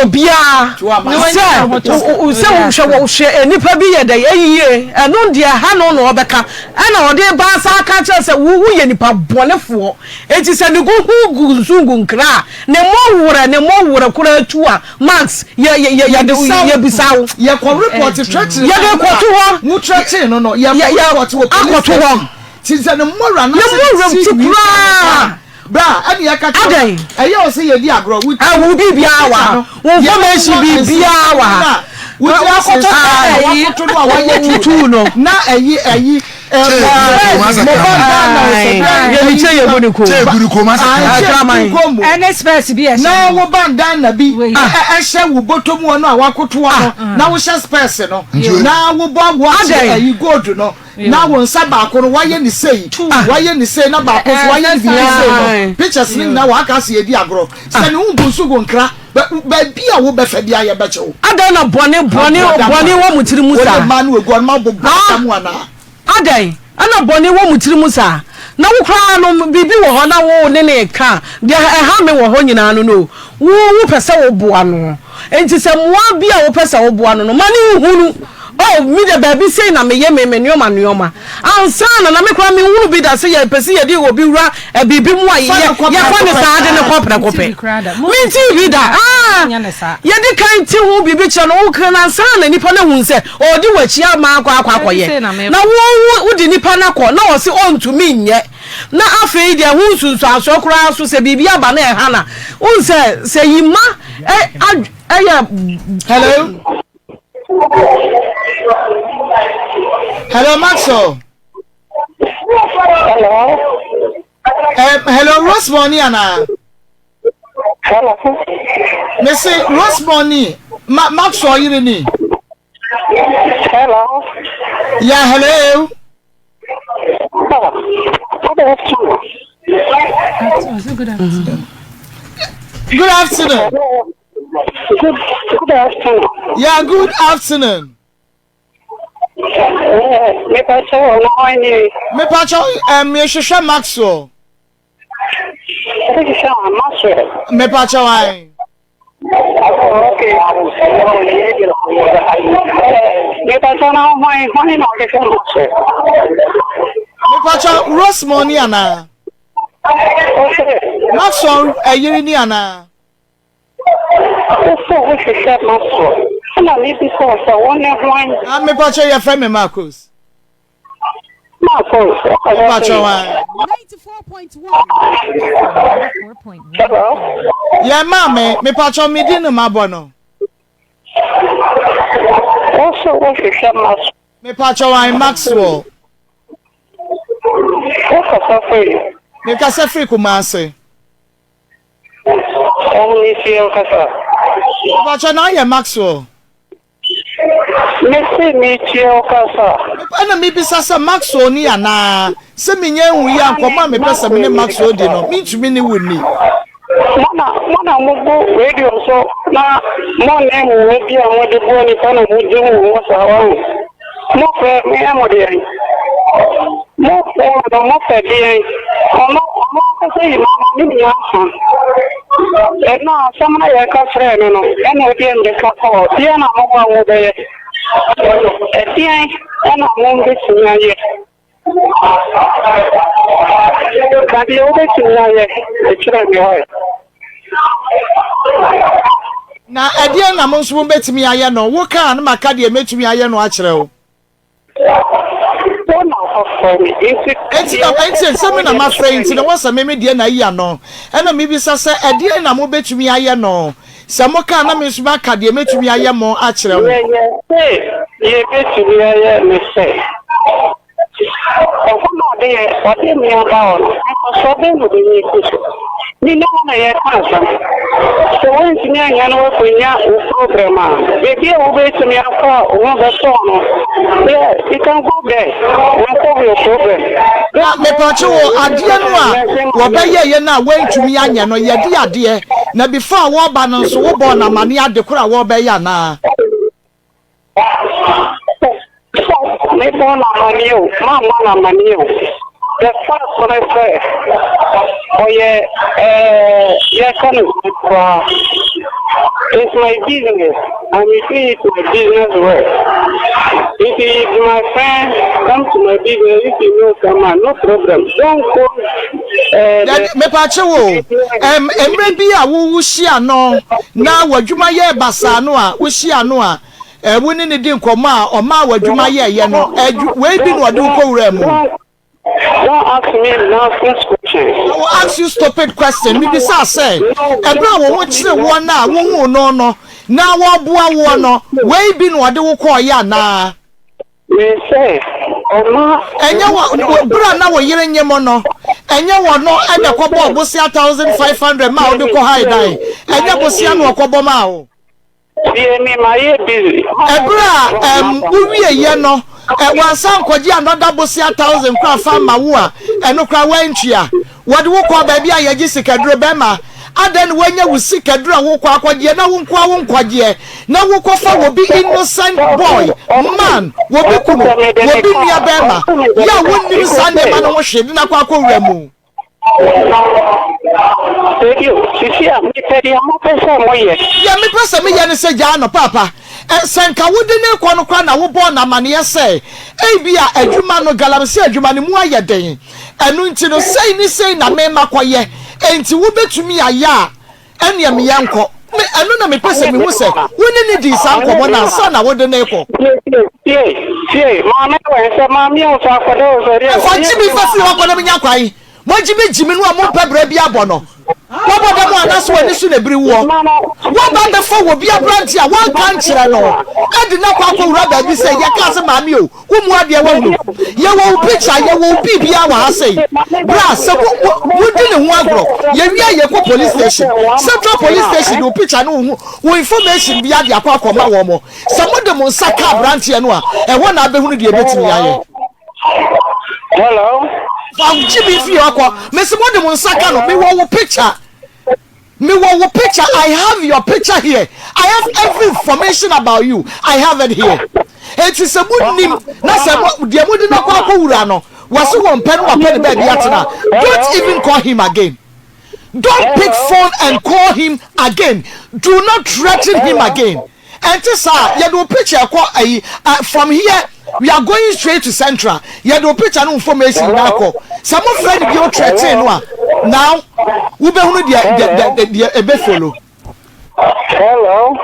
Speaker 8: obiara sɛ sɛ hwɛ hwɛ nnipa bi yɛ dɛ ɛyie ɛno deɛ ha no na ɔbɛka ɛna ɔde ba asa aka kyerɛ sɛ wo woyɛ nipa bɔnefoɔ eti sɛ ne go ho gu nso gu nkra a ne mmɔ werɛ ne mmɔ werɛ koraa tu a max yɛ yɛ yɛ yɛde yɛbisa wo
Speaker 2: yɛkɔ report trɛkyere
Speaker 8: yɛde kɔto hɔ
Speaker 2: mo trɛkyere no no yɛkɔ report wɔ police
Speaker 8: akɔto hɔ.
Speaker 2: Ti sɛ ne mmɔwura no
Speaker 8: Ne mmɔwura
Speaker 2: ase
Speaker 8: ti
Speaker 2: nwi
Speaker 8: koraa.
Speaker 2: Bra, ɛne yɛka kyerɛ
Speaker 8: Adɛn?
Speaker 2: Ɛyɛ wo sɛ yɛdi agorɔ. Wo
Speaker 8: Ah, wo biribiara wɔ ha. Wo information biribiara wɔ ha.
Speaker 2: Wo ti ase
Speaker 8: Wakɔtɔ
Speaker 2: saa
Speaker 8: ɛyi,
Speaker 2: wakoto no a wayɛ
Speaker 8: tutu no.
Speaker 2: Na ɛyi ɛyi.
Speaker 9: Ɛne spɛs bi ɛhyɛ.
Speaker 2: Na wo bandana bi ɛhyɛ wo bɔtɔ mu no a wakotoɔ no na wohyɛ spɛs no na wobɔ watch ɛyi gold no na wo nsa baako no wayɛ ne sei wayɛ ne sei na baako nso wayɛ ne biribi sei no pictures no nyinaa waka ase yɛdi agorɔ sɛ ne ho gu nso gu nkra baabi a wobɛfa bi a yɛbɛkyɛ wo.
Speaker 8: Adɛn na bɔne bɔne bɔne wɔ mo tiri mu saa?
Speaker 2: Wode mmaa no agu ɔno abobɔ asa mu anaa?
Speaker 8: Adɛn na bɔne wɔ mo tiri mu saa? Na wo koraa no, biribi wɔ hɔ na wo ne no reka a, deɛ ɛha me wɔ hɔ nyinaa no no, wo wopɛ sɛ woboa no. Enti sɛ mmoa bi a wopɛ sɛ woboa no no, ma no nhunu, Oh, me deɛ baabi sei na meyɛ me me nneɛma nneɛma. Ansa na, na me koraa menhunu bi da sɛ yɛpɛ sɛ yɛde obi wura biribi mu a yɛ, yɛfa no saa de no kɔ prɛko pɛ. Mentee bi da. Ah, yɛde kan te ho biribi kyerɛ no, woka no ansa na nipa no ahunu sɛ Ɔredi w'akyi ama akɔ akɔ akɔyɛ. Na wo wo wode nipa no akɔ na ɔse ɔntumi nyɛ. Na afei deɛ ɛho nsunsuansoɔ koraa so sɛ biribi aba na ɛha no a, wohu sɛ sɛ yima ɛ adw ɛyɛ.
Speaker 2: Hello. Hello, Maxwell.
Speaker 4: Hello.
Speaker 2: Um, hello, Rosemary, Anna.
Speaker 4: Hello.
Speaker 2: Mese Rosemony ma Maxwell yere ni.
Speaker 4: Hello.
Speaker 2: Yeah, hello.
Speaker 4: Oh, good afternoon.
Speaker 9: Good afternoon.
Speaker 2: Good afternoon.
Speaker 4: Good, good afternoon.
Speaker 2: Yeah, good afternoon.
Speaker 4: Mepakyɛ wɔ na hwan ni?
Speaker 2: Mepakyɛ ɛɛ mehwehwɛ Maxwell.
Speaker 4: Wohwehwɛ a Maxwell.
Speaker 2: Mepakyɛ wan?
Speaker 4: Okay. Mepakyɛ na hwan hwan na wohwehwɛ Maxwell?
Speaker 2: Mepakyɛ Rosemond ni anaa? Maxwell ɛyere ni anaa?
Speaker 4: Wo sɛ wohwehwɛ Maxwell, ɛna mebisa wo sɛ wo ne hwan?
Speaker 2: Ah, mepakyɛ yɛfrɛ me Marcos.
Speaker 4: Marcos,
Speaker 2: mepakyɛ wan?
Speaker 4: Hello?
Speaker 2: Yɛ maame, mepakyɛ me din no mabɔ no.
Speaker 4: Wo sɛ wohwehwɛ Maxwell.
Speaker 2: Mepakyɛ wan Maxwell.
Speaker 4: Wo kasa firi?
Speaker 2: Mekasa firi Kumasi.
Speaker 4: Ɔho ne fie ɔkasa.
Speaker 2: Mepakyɛ na ayɛ Maxwell.
Speaker 4: Mese metie ɔkasa.
Speaker 2: Ɛna mebisa sɛ Maxwell ni anaa? Sɛ menya nhu yi a nkɔmmɔ a mepɛ sɛ me ne Maxwell di no mentumi ne wo nni.
Speaker 4: Mo na mo na mo gu radio so na mo ne mmoa bi a mo de boa nipa na mo gye mo ho saa wahu. Mo pɛ me yɛ mo deɛn? Mo pɛ no mo pɛ deɛn? Ɔno ɔno ankasa yi ma me nua afa. Ɛno asɛm na yɛka frɛ no no ɛna ɔde mmirika kɔɔ. Deɛn na mo ba mo bɛyɛ? Ɛdeɛn ɛna mo bɛtumi ayɛ? Ka deɛ wobɛtumi ayɛ kyerɛ me hɔ.
Speaker 2: Na ɛdeɛn na mo nso mobɛtumi ayɛ no? Wo ka a, na maka deɛ mɛtumi ayɛ no akyerɛ wo.
Speaker 4: Wo na wafrɛ me, enti ka
Speaker 2: Enti
Speaker 4: deɛ
Speaker 2: na,
Speaker 4: wopɛ
Speaker 2: enti
Speaker 4: sɛ
Speaker 2: sɛ me na
Speaker 4: woyɛ
Speaker 2: mafrɛ yi
Speaker 4: kyerɛ
Speaker 2: nti na
Speaker 4: me.
Speaker 2: ɛwɔ sɛ me me deɛ na ayi ano. Ɛna mebisa sɛ, ɛdeɛn na mobɛtumi ayɛ no? Sɛ moka a, na me nso maka deɛ mɛtumi ayɛ mo akyerɛ mo.
Speaker 4: Deɛ yɛse yɛbɛtumi ayɛ ne sɛ. Ɛhɔ na ɔde yɛ, ɔde me aba hɔ no, mfasoɔ bɛn na ɔbɛnya afiri so? Me ne wo na yɛreka asɛm. Sɛ woantumi annya na woakɔnya wo program a, baabi a wobɛtumi akɔ a wo ho bɛtɔ wo no, yeah, you can go there and solve your problem.
Speaker 2: Na mepakye wo, adeɛ no a wɔbɛyɛeɛ no a woantumi anyɛ no, yɛde adeɛ, na before a wɔreba no nso wobɔɔ no amaneɛ ade korɔ a wɔrebɛyɛ anaa?
Speaker 4: Mebɔɔ no amaneɛ o, mammɔ no amaneɛ o, the fact ne sɛ ɔyɛ ɛɛ yɛka no sɛn koraa, it's my business and me do it my business well. If he is my friend, come to my business, if he no come a, no problem, don't go
Speaker 2: Dabi, mepaakyɛw o, ɛm, mmerɛ bi a wo wohyia no na w'adwuma yɛɛ basaa no a, wohyia no a, ɛ, wo ne no di nkɔmmɔ a ɔmaa w'adwuma yɛɛyɛ no, ɛ, wei bi na ɔde wo kɔwuraa mu?
Speaker 4: Don't ask me nonsense questions.
Speaker 2: I will ask you stupid question. Mebisaa sɛ, ɛberɛ a wo ho kyere woɔ no a wohuu no no na wɔreboa woɔ no, wei bi na ɔde wo kɔɔeɛ anaa?
Speaker 4: Mese ɔma.
Speaker 2: Ɛnyɛ wɔ bere a na wo yere nye mo no, ɛnyɛ wɔ no na ɛkɔbɔɔ bosea 1500 maa wode kɔ hae dan, ɛnyɛ bosea na ɔkɔbɔ maa wo.
Speaker 4: Tie me mayɛ busy.
Speaker 2: Ɛberɛ a ɛɛm wowieɛ no ɛ wansan ankɔgye another bosea thousand koraa fa amma wo a ɛno koraa woantua. Wɔde wo kɔɔ baabi a yɛgye sikaduro bɛrima adɛn na woanya wo sikaduro a wokɔ akɔgyeɛ na wo nkoa wo nkɔgyeɛ na wokɔfa wobi innocent boy man wobi kunu wobi nua bɛrima yɛ a wonnim saa nneɛma no ho hwee de no akɔ akɔwura mu.
Speaker 4: Radio, sisi a mepɛ deɛ mopɛ sɛ moyɛ.
Speaker 2: Deɛ mepɛ sɛ meyɛ ne sɛ gyaa no paapa. Ɛ, sɛ nka wode no rekɔ no koraa na wobɔɔ no amaneɛ sɛ ebia adwuma no, galamsey adwuma no mu ayɛ den, ɛno nti no sei ne sei na mema kɔyɛ, enti wobɛtumi ayɛ a, Ɛnneɛ me yɛnkɔ. Me, ɛno na mepɛ sɛ mehu sɛ wo ne no dii saa nkɔmmɔ no ansa na wode no rekɔ.
Speaker 4: Tie, tie, tie, maame wɛn sɛ maame a ɔsɔ akɔda ɔsɔ deɛ.
Speaker 2: Fa gye me fa firi hɔ kɔ na menya kwan. Moagye me gye me no a mompɛ berɛ bi abɔ no. Woabɔ dam anaasɛ w'ani so na ɛbiri woɔ? Woaba abɛfa obi aberanteɛ a woanka ankyerɛ no de no akɔ akɔwura baabi sɛ yɛkaa sɛ maame o, Wo mu adeɛ wahunu. Yɛwɔ wo picture, yɛwɔ wo biribiara wɔ ha sei. Bra, sɛ mo, mo, modi ne ho agorɔ. Yɛwie a yɛkɔ police station. Central police station de wo picture ne wo ho, wo information biara de akɔ akɔma wɔn. Sɛ mode mo nsa ka aberanteɛ no a, ɛhɔ na abɛhunu deɛ ɛbɛtumi ayɛ.
Speaker 4: Hello.
Speaker 2: Fa gye me fie hɔ kɔ. Mese mode mo nsa ka no, mewɔ wo picture. Me wɔ wo picture I have your picture here I have every information about you I have it here Enti sɛ mo nim na sɛ mo deɛ mo de no akɔ akɔ wura no wɔse wɔn pɛ no wapɛ ne baabi atena don't even call him again don't pick phone and call him again do not threaten him again. Ɛnte saa a, yɛde wo picture kɔ ayi, uh, from here we are going straight to central. Yɛde wo picture ne wo information nyinaa kɔ. Sɛ mo frɛ no bio threaten no a, now wobɛhunu deɛ deɛ deɛ deɛ ebe follow.
Speaker 4: Hello.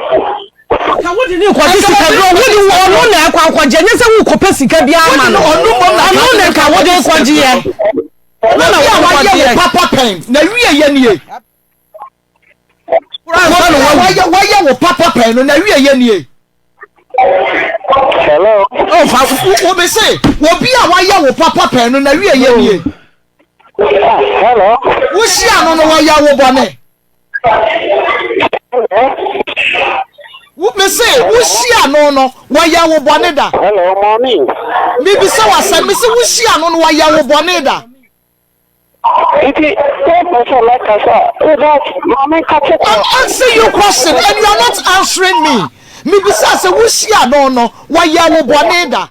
Speaker 8: Ka wode ne nkɔgye sika duro wode ɔno na ɛkɔ akɔgye ɛnyɛ sɛ wokɔpɛ sika bi ama no ɔno na nka wode kɔgyeɛ
Speaker 2: ɔno na wode kɔgyeɛ. Papa pɛn na wie yɛ nie. Obi a wayɛ wo papa pɛn no, n'awieeɛ nie.
Speaker 4: Hello.
Speaker 2: Oh, fa wo me se, obi a wayɛ wo papa pɛn no, n'awieeɛ nie.
Speaker 4: Hello.
Speaker 2: Wohyia no no, wɔyɛ wo bɔne. Wo me se, wohyia no no, wɔyɛ wo bɔne da.
Speaker 4: Hello, mommy.
Speaker 2: Mebisa w'asɛm, me se wohyia no no, wɔyɛ wo bɔne da.
Speaker 4: Nti wopɛ sɛ mɛkasa without ma menka te
Speaker 2: I'm asking you question and you are not answering me. Mebisa sɛ wohyia no no wɔyɛ wo bɔne da?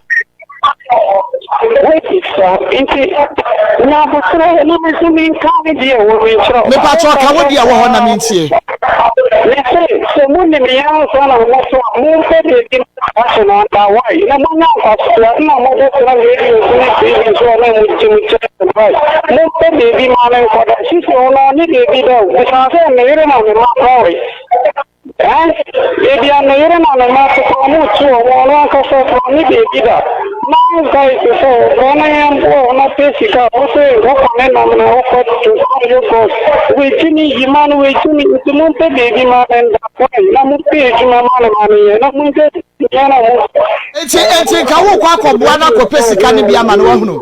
Speaker 4: Wait sa nti nya aboterɛ na me nso menka me deɛ wɔ me nkyerɛ wo.
Speaker 2: Mepakyɛ ka wo deɛ wɔ hɔ na mentie.
Speaker 4: Mese sɛ monim yɛn ansa na moto a mompɛ baabi Ase no anka why na moanya mfasoɔ na mode tena radio so ne TV so a na mogye mo kyɛ why mompɛ baabi ma no nkɔda sisi ɔno ɔne baabi da o bisaa sɛ ne yere na ne mma koraa wɔ eh baabi a ne yere na ne mma te koraa ɔmo tu ɔmo ɔno ankasa koraa ɔne baabi da nice guy te sɛ wo bra na yɛmboa wo na pɛ sika wo se wokɔ ne nam na wokɔ to some yogurt wei yi ma no wei gyimi nti mompɛ baabi ma no nda Why na mo pɛ adwuma ma no ma no yɛ na mo mpɛ sika na mo.
Speaker 2: Enti enti nka wo kɔ akɔboa no akɔpɛ sika no bi ama no wahunu.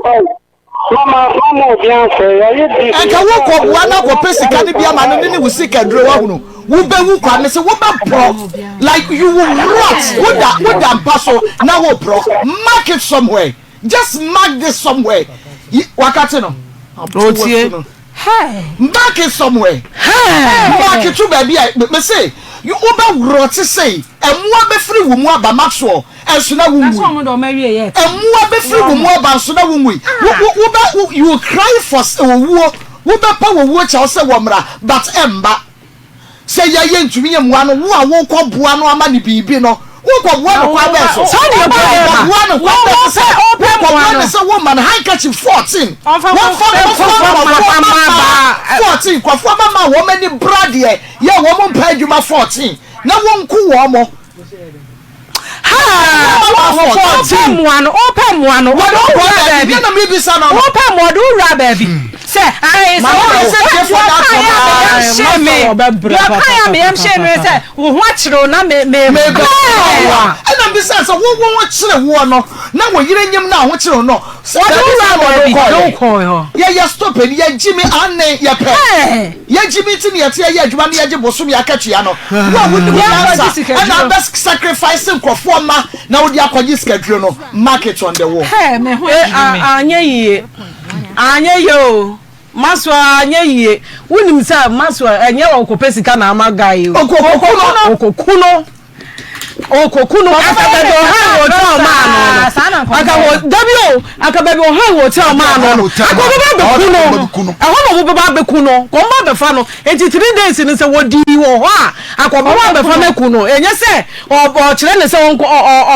Speaker 4: Mama mama obi anfrɛ yɛayɛ busy.
Speaker 2: Nka wo kɔ boa no akɔpɛ sika no bi ama no ne ne wo sika duro wahunu wo bɛ wu kwa mese wo bɛ porɔ like you will rot wo da wo da mpa so na wo porɔ mark it somewhere. Just mark this somewhere. Wakate no.
Speaker 8: Otie.
Speaker 2: Mark it somewhere. Mark it to baabi a me se wobɛworɔ te sei mmoa bɛfiri wo mu aba Maxwell ɛnso na wonwui. Mmoa bɛfiri wo mu aba nso na wonwui. Wobɛ you cry for owuo wobɛpa owuo kyɛw sɛ wɔmmra but ɛmba. Sɛ yɛ yɛntumi mmua no, wo a wokɔ boa no ama no biribi no, wokɔ boa no kwan bɛn so?
Speaker 8: Saa na ɛbɔ yɛ
Speaker 2: ba. Wokɔ boa no kwan bɛn so sɛ wokɔ boa no sɛ woma no handkerchief 14, wɔmfa nkɔfoɔ mmabaa 14, nkɔfoɔ mmabaa a wɔn ani bra deɛ yɛ wɔn mpɛ adwuma 14 na wɔnku wɔn mo.
Speaker 9: Wopɛ mmoa no, wopɛ mmoa no, wɔde wo wura baabi. Wopɛ mmoa, wɔde wo wura baabi. Sɛ ae sɛ wo
Speaker 2: sɛ
Speaker 9: deɛ ɔkaeɛ a me yam hyee me deɛ ɔkaeɛ a me yam hyee me sɛ wo ho akyere wo na me me
Speaker 2: mebɛboa ɛna mbisa sɛ wo wo ho kyere woɔ no na wo yere nyim na ho kyere wo no
Speaker 9: wɔde wo wura baabi
Speaker 2: de wo kɔɔ hɔ yɛyɛ stop ni yɛgye mi ane yɛpɛ yɛgye mi ti ne yɛte yɛyɛ adwuma ne yɛgye bosom yɛ akatua no wo a wonim nyansa ɛna abɛ sacrifice nkurɔfoɔ ma na wode akɔgye sikaduro no mark it on the wall.
Speaker 8: Anyɛ yie. Anyɛ yie o Maxwell anyɛ yie wonim sɛ Maxwell ɛnyɛ ɔkɔpɛ sika na ama guy yi o
Speaker 2: Ɔkɔku no
Speaker 8: ɔkɔku no ɔkɔku no aka baabi ɔhan hotel maa no no aka wɔ dabi o aka baabi ɔhan hotel maa no no aka ɔbɛba abɛku no ɛhɔ na ɔmo bɛba abɛku no kɔn ba abɛfa no eti 3 days no sɛ wɔdii wɔ hɔ a aka ɔbɛba abɛfa no aku no ɛnyɛ sɛ ɔkyerɛ ne sɛ ɔnkɔ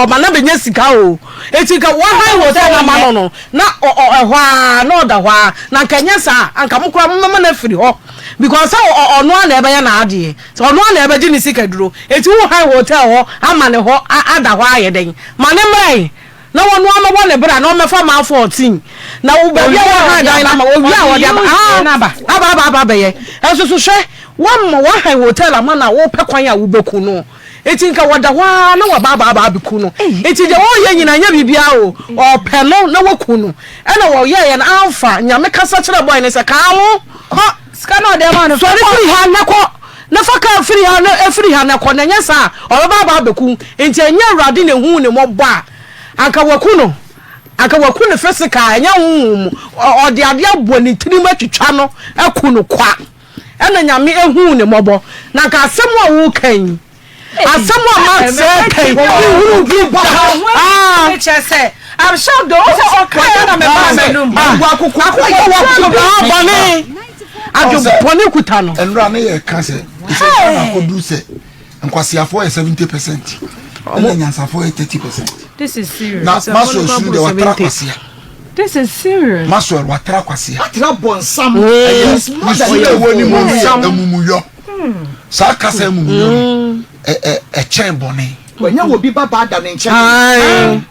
Speaker 8: ɔma no abɛnya sika o eti nka wɔhan hotel no ama no no. Na ɔ ɔ ɛhɔ ara na ɔda hɔ ara na anka ɛnyɛ saa a anka mo koraa mobɛma no afiri hɔ because sɛ ɔ ɔ ɔno ara na ɛbɛyɛ n'adeɛ sɛ ɔno ara na ɛbɛgye ne sikaduro enti wo han hotel hɔ ama ne hɔ a ada hɔ ayɛ dɛn ma ne mmra na ɔno ara mmɛbɔ ne bra na ɔmmɛfa maa 14 na wo baabi a wɔhan dan no ama owie a ɔde aba aa aba aba aba abɛyɛ ɛnso so hwɛ woama woahan hotel ama no a wopɛ kwan a wobɛku no. Enti nka wɔda hɔ ara na wɔaba aba aba abɛku no. Enti deɛ wɔreyɛ nyinaa nyɛ biribiara o, ɔrepɛ no na waku no. Ɛna wɔyɛeɛ no amfa. Nyame kasa kyerɛɛ boy no sɛ, Kaa ho kɔ.
Speaker 9: Sika no a ɔde ama no, fa
Speaker 8: Sɔre
Speaker 9: kɔ.
Speaker 8: firi ha na kɔ, na fa kaa firi ha na firi ha na kɔ, na ɛnyɛ saa a, ɔbɛba aba abɛku wo. Enti ɛnyɛ Awurade na ɛhuu ne mmɔbɔ a, anka waku no. Anka waku no physical, ɛnyɛ honhom mu. Ɔde adeɛ abɔ ne tirim atwitwa no aku no kwa. Ɛna Nyame ehuu ne mmɔbɔ. Na nka asɛm a woka yi, asɛm a Max reka yi, menhunuu bi da. Ah.
Speaker 9: Kyerɛ sɛ, I'm shocked though. Wo sɛ ɔkaeɛ na mebaa m'anum.
Speaker 8: Bɔne, adwe bɔne kuta no.
Speaker 10: Ɛnora ne yɛ ka sɛ, sɛ Ghana akɔduru sɛ nkwaseafoɔ yɛ 70% ɛna nyansafoɔ yɛ 30%.
Speaker 9: This is serious.
Speaker 10: Na Maxwell sunu deɛ watra kwasea.
Speaker 9: This is serious.
Speaker 10: Maxwell watra kwasea.
Speaker 2: Watra bɔnsam.
Speaker 10: Ɛyɛ ne su a ɛwɔ ne mu no yɛ amumuyɔ. Saa kasa amumuyɔ no ɛkyɛn bɔne.
Speaker 2: Wanya wɔ bi ba baa da ne nkyɛn.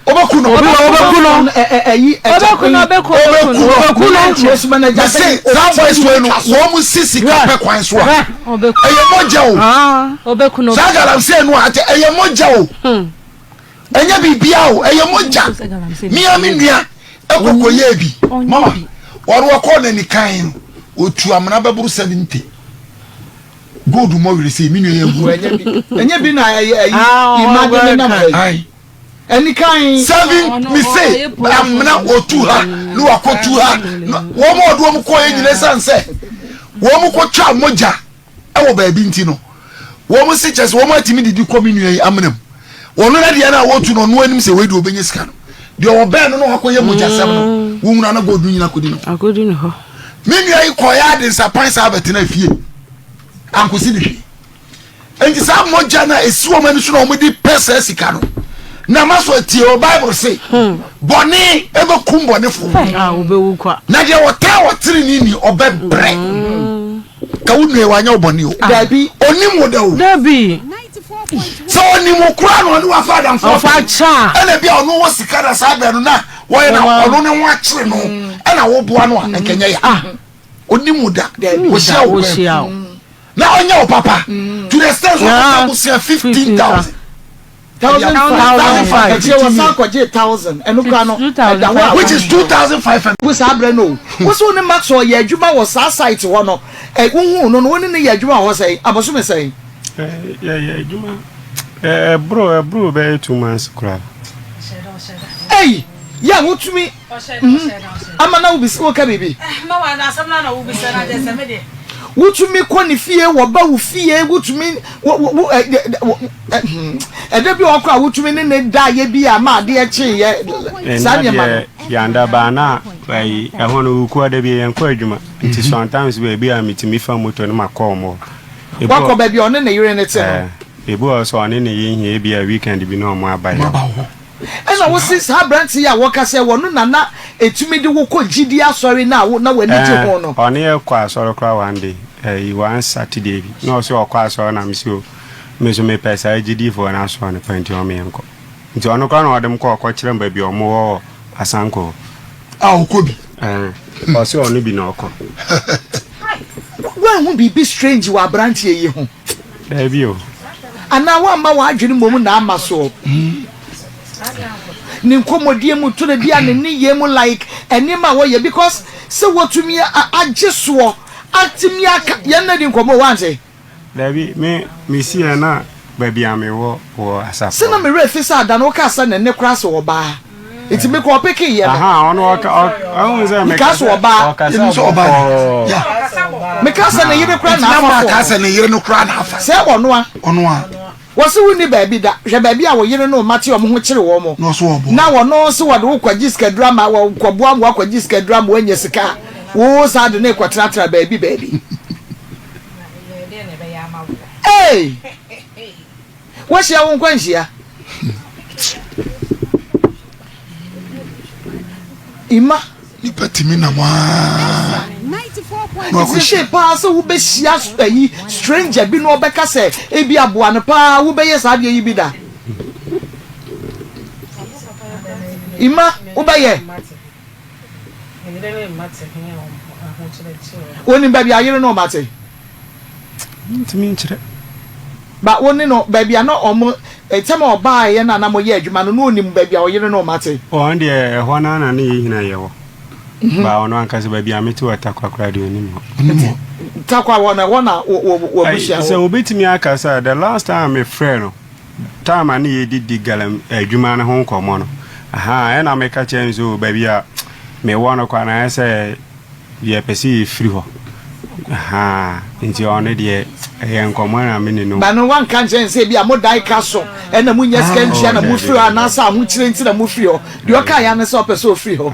Speaker 10: Ɔbɛku no.
Speaker 8: Ɔbɛku no.
Speaker 2: Ɛyi
Speaker 9: Ɔbɛku no ɔbɛku no
Speaker 8: ɔbɛku no.
Speaker 10: Mese saa boys wei no wɔn mu si sika pɛ kwan so a ɛyɛ mogya o. Saa galamsey no a ɛyɛ mogya o. Ɛnyɛ biribiara o, ɛyɛ mogya. Me ara me nua kɔkɔyɛɛ bi. Mama, ɔno ɔkɔɔ n'ani kan no, ɔtu amena bɛboro 70. Gold mmɔ were sei, me nua yɛ agu.
Speaker 2: Ɛnyɛ bi na ɛyɛ ɛyi imagine ne nam ɛyi. Ɛni kan.
Speaker 10: Seven, me se amena ɔtu ha ne wakɔtu ha. Wɔn a ɔde wɔn kɔɔ yɛ nyina ɛsiane sɛ wɔn kɔtwa mogya. wɔ baabi nti no, wɔn se kyɛ sɛ wɔn atumi didi kɔ me nua yi amena mu. Wɔn na deɛ no a wɔtu no, ɔno anim sɛ wei deɛ ɔbɛnya sika no. Deɛ ɔbɛn no na wakɔyɛ mogyasɛm no, mm. wohunu ana gold no nyina kɔdi no.
Speaker 8: Akɔdi ne hɔ.
Speaker 10: Me nua yi kɔyɛ ade nsapan saa bɛtena fie. Ankosi ne hwee. Enti saa mogya no a ɛsi wɔn ani so na wɔde pɛ saa sika no, na ma so atie wɔ Bible se hmm. bɔne ɛbɛkum bɔnefo.
Speaker 8: Ah,
Speaker 10: na deɛ ɔtaa ɔtenene ni ɔbɛbrɛ. Hmm. Ka wo nua wanyɛ wo bɔne o.
Speaker 2: Dabi.
Speaker 10: Onim wo da o.
Speaker 8: Dabi.
Speaker 10: Sɛ onim wo koraa na ɔne wafa adamfo.
Speaker 8: Ɔfa kyɛ.
Speaker 10: Ɛna bi a ɔno wɔ sika na saa bɛn no na wɔyɛ na ɔno ne ho akyere no ɛna woboa no a nkɛnyɛ ya. Ah. Onim wo da. Wohyia wo kwan. Na ɔnyɛ wo papa. To the extent sɛ ɔkɔfa bosea 15,000.
Speaker 2: 1,500. Ɛkyerɛ wɔ san kɔgye 1,000. Ɛno kora no, ɛda hɔ a.
Speaker 10: Which is 2,500.
Speaker 2: Wo saa berɛ no o. Wo so wo ne Maxwell yɛ adwuma wɔ saa site hɔ no, ɛ, wohuu no no, wo ne no yɛ adwuma wɔ hɔ sɛn? Abosome sɛn?
Speaker 3: Yɛyɛ adwuma, ɛboro, ɛboro bɛyɛ 2 months koraa.
Speaker 2: Ei, yɛ a wotumi, mhm, ama na wobisa, woka biribi? Wotumi kɔ ne fie, wɔba wo fie, wotumi, wo, wo, wo, ɛ, ɛ, wo, ɛ, hmm, ɛda bi wɔ hɔ koraa a wotumi ne ne da yɛ bi a ma adeɛ kyeeɛ, saa
Speaker 3: Ɛnna
Speaker 2: nneɛma no.
Speaker 3: deɛ yɛanda baa na ɛyi ɛhɔ no wokua da bi yɛnkɔ adwuma nti sometimes baabi a metumi fa moto no makɔ wɔn hɔ. Ebi
Speaker 2: Wakɔ
Speaker 3: wɔ
Speaker 2: baabi a ɔne ne yere no te no.
Speaker 3: ɛɛ ebi wɔ hɔ sɛ ɔne ne yere hia ebi a weekend bi na wɔn aba yɛ hɔ.
Speaker 2: Ɛna wose saa aberante yi a wɔka sɛ wɔno na na ɛtumi de wo kɔ gyidie asɔre no a wo na w'ani gye
Speaker 3: Ɛɛ
Speaker 2: ho no.
Speaker 3: ɔne yɛ kɔ asɔre koraa one day ɛyi one Saturday bi na ɔse ɔkɔ asɔre na mese o me nso mepɛ saa gyidifoɔ no asɔre no paa nti ɔme yɛnkɔ. Nti ɔno koraa na ɔde me kɔ ɔkɔ kyerɛ me baabi a ɔmo wɔ wɔ Asanko hɔ.
Speaker 10: A ɔkɔ bi.
Speaker 3: Ɛɛ. Ɔse ɔno bi na ɔkɔ.
Speaker 2: Woanhu biribi strange wɔ abranteɛ yi ho?
Speaker 3: Daabi o.
Speaker 2: Anaa woamma w'adwene mmom na amma soɔ? Ne nkɔmmɔdie mu tore bi a ne nneyɛɛ mu like nneɛma a wɔyɛ because sɛ wɔtumi agye soɔ atumi aka yɛn na di nkɔmmɔ o woante?
Speaker 3: Dabi, me mesiiɛ na baabi a mewɔ wɔ asafo.
Speaker 2: Sɛ na me werɛ fi sɛ ada no wokaa sɛ ne nne koraa sɛ ɔbaa nti me kɔɔ peke yɛ no.
Speaker 3: Aha, ɔno ɔka ɔ ɔhu sɛ
Speaker 2: meka sɛ ɔbaa.
Speaker 10: Yɛnim sɛ ɔbaa ne yeah.
Speaker 2: Meka sɛ ne yere koraa na afa
Speaker 10: fo. Nti na sɛ ne yere no koraa na afa.
Speaker 2: Sɛ ɔno a.
Speaker 10: Ɔno a.
Speaker 2: Wɔse wonni baabi da. Hwɛ baabi a wo yere ne wo mma te wɔn ho kyere wɔn.
Speaker 10: Na ɔso ɔboa.
Speaker 2: Na ɔno se wɔde wo kɔgye sikaduro ama wɔkɔboa ma woakɔgye sikaduro ama woanya sika a, wo saa de no rekɔtenatena baabi baabi. Ei! Woahyia wo nkwanhyia. Ima.
Speaker 10: Nipa tumi nam aa.
Speaker 2: Ɛsɛ paa sɛ wobɛhyia ayi stranger bi na ɔbɛka sɛ ebi aboa no paa wobɛyɛ saa adeɛ yi bi da. Ima wobɛyɛ. Wonim baabi a yere ne ɔma te?
Speaker 3: Mentumi nkyerɛ.
Speaker 2: Ba wo ne no baabi a na ɔmo tɛm a ɔbaeɛ no a na moyɛ adwuma no na onim baabi a ɔyere ne ɔma te?
Speaker 3: Ɔno deɛ ɛhɔ no ara na ne yɛn nyinaa yɛwɔ. Ba ɔno ankasa baabi a mete wɔ Tarkwa koraa deɛ ɔnim hɔ.
Speaker 10: Ɔnim hɔ.
Speaker 2: Tarkwa hɔ no ɛhɔ na w'abusua wɔ?
Speaker 3: Sɛ obetumi aka sɛ the last time a mefrɛɛ no Time a ne yɛredidi galam adwuma no ho nkɔmmɔ no, ahaa, ɛna meka kyerɛɛ no sɛ, oh, baabi a mewɔ no koraa no, ayɛ sɛ yɛpɛ sɛ yɛfiri hɔ. Ahaa, nti ɔno deɛ, ɛyɛ nkɔmmɔ na me ne no.
Speaker 2: Ba no, woanka nkyerɛ no sɛ ebia modan ka so na monnya sika ntua na mofiri hɔ anaasɛ ahokyerɛ nti na mofiri hɔ. Deɛ ɔkaeɛ ara ne sɛ ɔpɛ sɛ ɔfiri hɔ.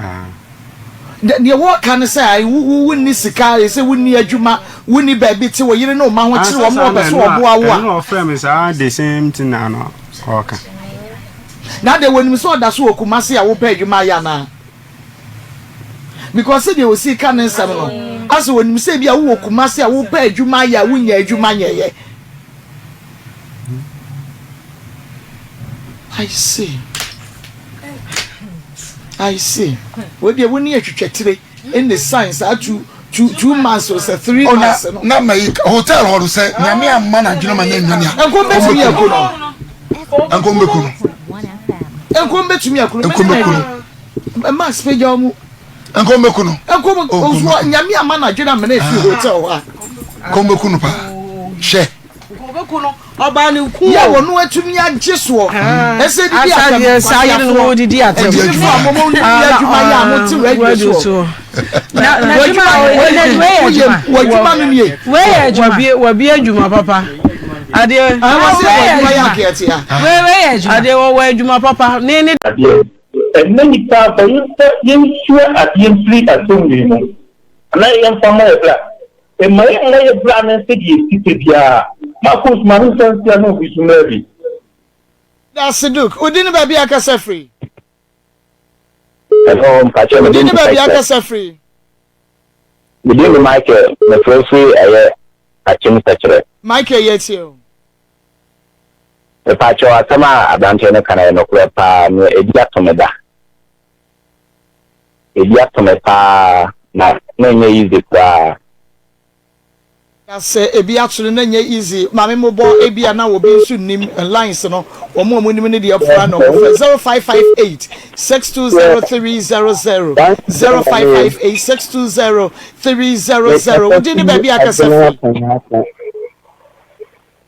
Speaker 2: Deɛ wɔka ne sɛ ae wo wo wonni sika sɛ wonni adwuma wonni baabi te wo yere ne wo mma ho kyere wɔn na wɔpɛ sɛ wɔboa wo a.
Speaker 3: Ɛno ɔfrɛ me saa the same thing na no ɔka.
Speaker 2: Na deɛ wɔnim sɛ ɔda so wɔ Kumasi a wopɛ adwuma ayɛ anaa? Because sɛdeɛ ɔsi ka ne nsɛm no asɛ wɔnim sɛ ebi a wowɔ Kumasi a wopɛ adwuma ayɛ a wonnya adwuma nyɛeɛ. I see. I see. Wo deɛ wo ne atwitwa tire ɛna sign saa 2 2 2 months o sɛ 3 months no.
Speaker 10: Na ma yi hotel hɔ no sɛ nyame amma na adwene ma ne nnwane a.
Speaker 2: Nkom bɛtumi aku no.
Speaker 10: Nkom bɛku no.
Speaker 2: Nkom bɛtumi aku no.
Speaker 10: Nkom bɛku no.
Speaker 2: Max pagya ɔmo.
Speaker 10: Nkom bɛku no.
Speaker 2: Nkom nso nyame amma na adwene amena efiri hotel hɔ a.
Speaker 10: Nkom bɛku no paa. Hwɛ.
Speaker 8: Nkom no. Ɔbaa no ku
Speaker 2: o. Yɛ wɔn atumi agye soɔ. Ɛsɛ didi atɛm nkwasiafoɔ. Agyimifoɔ a mo mo yɛ adwuma yɛ a mo te radio soɔ. W'adwuma no nie.
Speaker 8: Wabie adwuma papa. Adeɛ.
Speaker 2: Wɔsi w'adwuma yɛ akeɛtea.
Speaker 8: Adeɛ wɔwɔ adwuma papa. Ne ne.
Speaker 7: Adeɛ. Ɛnnɛ nnipa aba yɛmfa yɛnsua adeɛ mfiri asɛm wei mu anaa yɛmfa mmɔ yɛ bra. Mma yɛmmɔ yɛ bra no sɛdeɛ ɛsi pɛ biara. Marcus ma me nsa nsia na obi so mmra bi.
Speaker 2: Dase Duke, wo din ne baabi a kasa firi?
Speaker 7: Hello, mpakyɛ
Speaker 2: Wo
Speaker 7: me
Speaker 2: din
Speaker 7: din
Speaker 2: ne
Speaker 7: de
Speaker 2: baabi a
Speaker 7: Michael.
Speaker 2: kasa firi?
Speaker 7: Me din de Michael, me frɛ firi ɛyɛ Akyem Sɛkyerɛ.
Speaker 2: Michael yɛtie o.
Speaker 7: Mepakyɛw asɛm a abranteɛ no ka no ɛyɛ nokorɛ paa, nea ebi ato me da. Ebi ato me paa na na ɛnyɛ easy koraa.
Speaker 2: Na sɛ ebi ato no na ɛnyɛ easy maame mobɔ ebi a na obi nso nnim lines no wɔn a wɔn nim no deɛ fra na wɔn frɛ 0558 620 300 0558 620 300 wodi ne baabi akasa firi.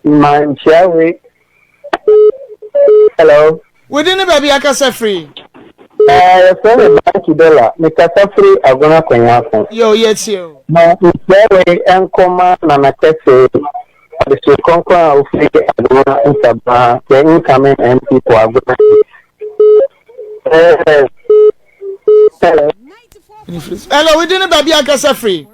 Speaker 4: Mankyia we. Hello.
Speaker 2: Wodi ne baabi akasa firi.
Speaker 4: Eh, yɛfrɛ me Banky Dollar. Mekasa firi Agona Kwanyafo.
Speaker 2: Yo, yɛtie o.
Speaker 4: Ma nkyia wei nkɔma Nana Kɛse, Adesua Kronkron a ofiri Agona Nsabaa, the incoming MP for Agona East. Eh, hello.
Speaker 2: Hello, wodi ne baabi akasa firi.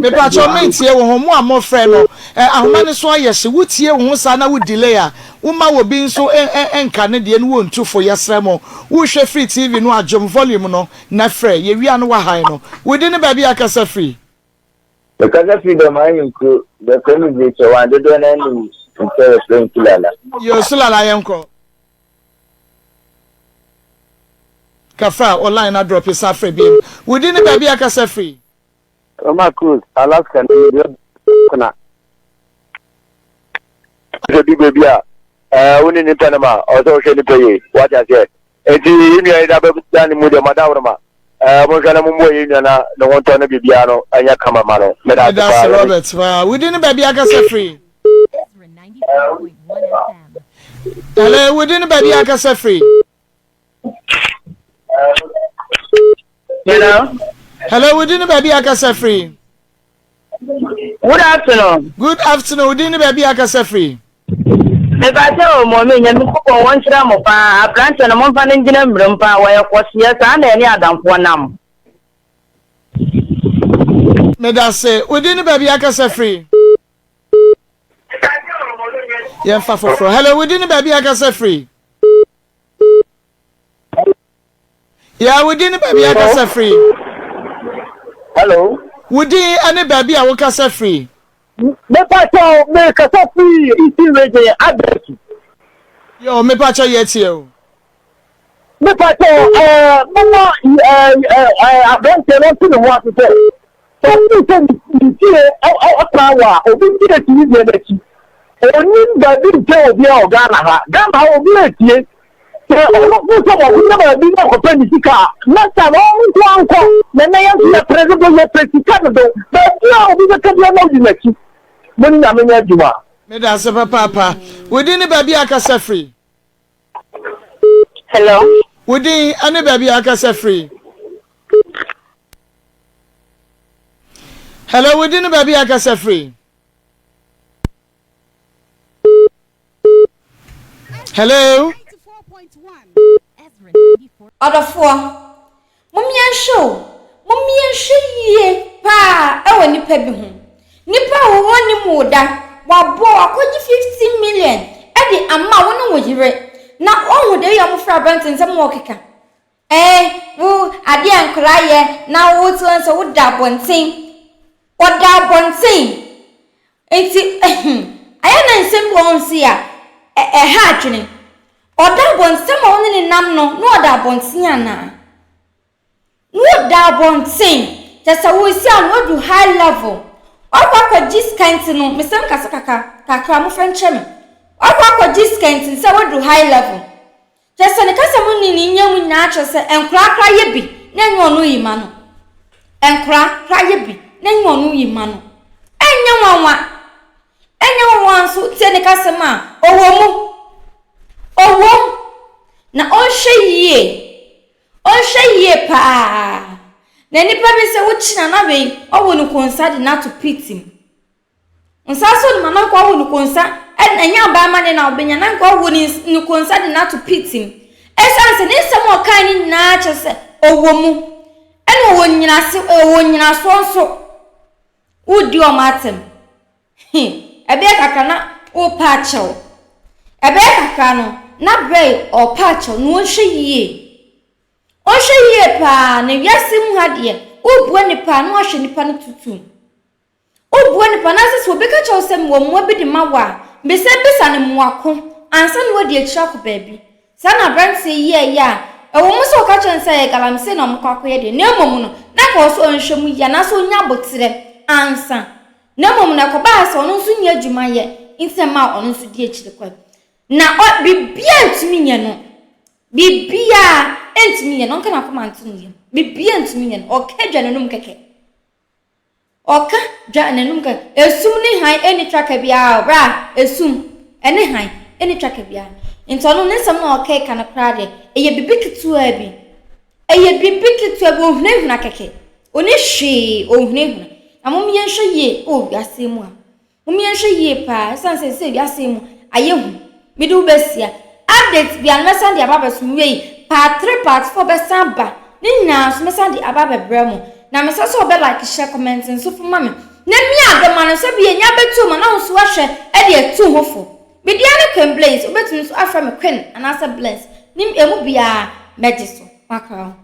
Speaker 2: Mepakyɛw mentie wo ho, mo a mofrɛ no eh, ahoma no so ayɛ hye, wotie wo ho saa na wo delay a, woma obi nso nka ne deɛ no wontu fo, yɛsrɛ mo, wohwɛ firi TV no a dwom volume no na frɛ, yɛwie a no wahae no. Wo din ne baabi a kasa firi?
Speaker 7: Mekasa firi Dɔm Ahenkuro, yɛfrɛ me Virtual One, dodoɔ no ara nim me sɛ yɛfrɛ me Sulala.
Speaker 2: Yoo Sulala yɛnkɔ. Kafra, wo line no adrɔpe, san frɛ biom. Wo din ne baabi a kasa firi?
Speaker 7: Roma Cruz, Alaska ne deɛ kuna. Sɛ du baabi a, ɛɛ wo ne nipa no ma ɔsɛ wohwɛ nipa yie, wate aseɛ. Enti yɛn nua yi da bɛda ne mu deɛ madaworoma. Ɛɛ monhwɛ na mommoa yɛn nua na ne ho ntɔ no biribiara no ɛnyɛ kama ma no. Meda ase
Speaker 2: Meda
Speaker 7: paa.
Speaker 2: ase Robert paa. Wo din ne baabi a kasa firi? Hello, wo din ne baabi a kasa firi?
Speaker 11: Hello.
Speaker 2: Hello, wo din ne baabi a kasa firi?
Speaker 11: Good afternoon.
Speaker 2: Good afternoon, wo din ne baabi a kasa firi?
Speaker 11: Mepakyɛ o mɔmi nyame nkopɔn wɔn nhyira mo paa abranteɛ no momfa no ngyina mmerɛm paa wɔyɛ kɔseɛ saa na ɛne adamfoɔ nam.
Speaker 2: Medase, wo din ne baabi a kasa firi? Yɛmfa foforɔ. Hello, wo din ne baabi a kasa firi? Yeah, wo din ne baabi a kasa firi?
Speaker 7: Hello.
Speaker 2: Wo din ne baabi a wokasa firi?
Speaker 11: Mepakyɛw, mekasa firi Eastern Region, Abetu.
Speaker 2: Yo, mepakyɛw yɛ tie o.
Speaker 11: Mepakyɛw, ɛɛ, mama ɛɛ ɛɛ aberanteɛ no nte ne ho ase sɛ, sɛ ɔfiri sɛ ne fie ɔtaa wɔ a, obi nti esi ne deɛ n'akyi. Onim baabi nkyɛn obiara wɔ Ghana ha. Ghana ha obi etie. Sɛ ɔno fo sɛ wɔkɔgyina baabi na ɔkɔpɛ ne sika a, next time ɔno nko ara nkɔ. Na nnɛ yɛn nso yɛpere dodo, yɛpɛ sika dodo. Baabi a obi bɛka biara na odi n'akyi. Mo ne Nyame nyɛ adwuma.
Speaker 2: Meda ase papaapa. Wo din ne baabi a akasa firi?
Speaker 11: Hello.
Speaker 2: Wo din ne baabi a akasa firi? Hello, wo din ne baabi a akasa firi? Hello.
Speaker 1: Ɔdɔfoɔ, mommyɛnhwɛ o, mommyɛnhwɛ yie paa wɔ nipa bi ho. Nipa a wɔwɔ nim wo da, waboa wo akɔgye 15 million de ama wo ne wo yere, na woahu deɛ yɛ wɔfrɛ aberante nsɛm a wɔkeka. Ɛɛ, wo adeɛ a nkwadaa yɛ na wote hɔ sɛ woda abɔnten. Wɔda abɔnten. Nti, ayɛ na nsɛm bi wɔ hɔ nso a, ɛha adwene. Ɔda abɔnten ma wo ne ne nam no, na ɔda abɔnten anaa? Na ɔda abɔnten. Kyɛ sɛ wosi a na wadu high level. Wakɔ akɔgye sika nti no, mesɛm kasa kakra, kakra, mofɛ nkyɛ me. Wakɔ akɔgye sika nti sɛ wadu high level. Kyerɛ sɛ ne kasa mu ne ne nyɛ mu nyinaa kyerɛ sɛ nkora koraa yɛ bi na ɛnyɛ ɔno yi ma no. Nkora koraa yɛ bi na ɛnyɛ ɔno yi ma no. Ɛnyɛ nwanwa. Ɛnyɛ nwanwa nso tie ne kasa mu a ɔwɔ mu. Ɔwɔ mu. Na ɔnhwɛ yie. Ɔnhwɛ yie paa. Na nipa bi sɛ wokyina na wei ɔwɔ no konsa de no ato pit mu. Nsa so no ma na nka ɔwo no konsa ɛnyɛ aban ma ne na ɔbɛnya na nka ɔwo ne no konsa de no ato pit mu. Ɛsiane sɛ ne nsɛm a ɔkae no nyinaa kyerɛ sɛ ɔwɔ mu ɛna ɔwɔ nyinase ɔwɔ nyinasoɔ nso wodi wɔn atɛm. He ɛbɛyɛ kakra na ɔrepa akyɛw. Ɛbɛyɛ kakra no na berɛ ɔrepa akyɛw na ɔnhwɛ yie. Ɔnhwɛ yie paa na wiase mu ha deɛ wobua nipa a na wahwɛ nipa no tutu. Wobua nipa anaasɛ sɛ obi ka kyerɛ wo sɛ mewɔ mmoa bi de ma wo a, bisa bisa no mmoa ko ansa na woadi akyiri akɔ baabi. Saa na aberanteɛ yi yɛeɛ a ɛwɔ mu sɛ wɔka kyerɛɛ no sɛ ɛyɛ galamsey na wɔkɔ akɔyɛ deɛ, na mmom no, na anka ɛwɔ sɛ ɔnhwɛ mu yie anaasɛ ɔnya aboterɛ ansa. Na mmom no, ɛkɔbaa sɛ ɔno nso nni adwuma yɛ nti na ɛmaa ɔno nso dii akyiri kɔe. Na ɔ, biribiara ntumi nyɛ no. Biribiara ntumi nyɛ no. Ɔnka n'akoma nto ne yam. Biribiara ntumi nyɛ no. Ɔka dwa n'anom kɛkɛ. Ɔka dwa n'anum ka, esum ne hann nni twaka biara o, bra, esum ne hann nni twaka biara. Nti ɔno ne nsɛm na ɔkeka no koraa deɛ, ɛyɛ biribi ketewaa bi. Ɛyɛ biribi ketewa bi, ɔhunahuna kɛkɛ. Ɔnni hwee, ɔhunahuna. Na mom yɛnhwɛ yie wɔ wiase mu a. Mom yɛnhwɛ yie paa ɛsiane sɛ sɛ wiase yi mu ayɛ hu. Mede wo bɛsia. Update biara no mɛsan de aba abɛso mo wei part 3 part 4 bɛsan aba ne nyinaa nso mɛsan de aba abɛbrɛ mo. Na mesɛ sɛ wobɛ like share comment nso fo ma me na mia dɔ ma no sɛ bi enya bɛtu ma na wo nso wahwɛ de atu ho fo. Me dea ne Queen Blaze wobɛtumi nso afrɛ me Queen anaasɛ Bless ne emu biara mɛgye so. Makra ho.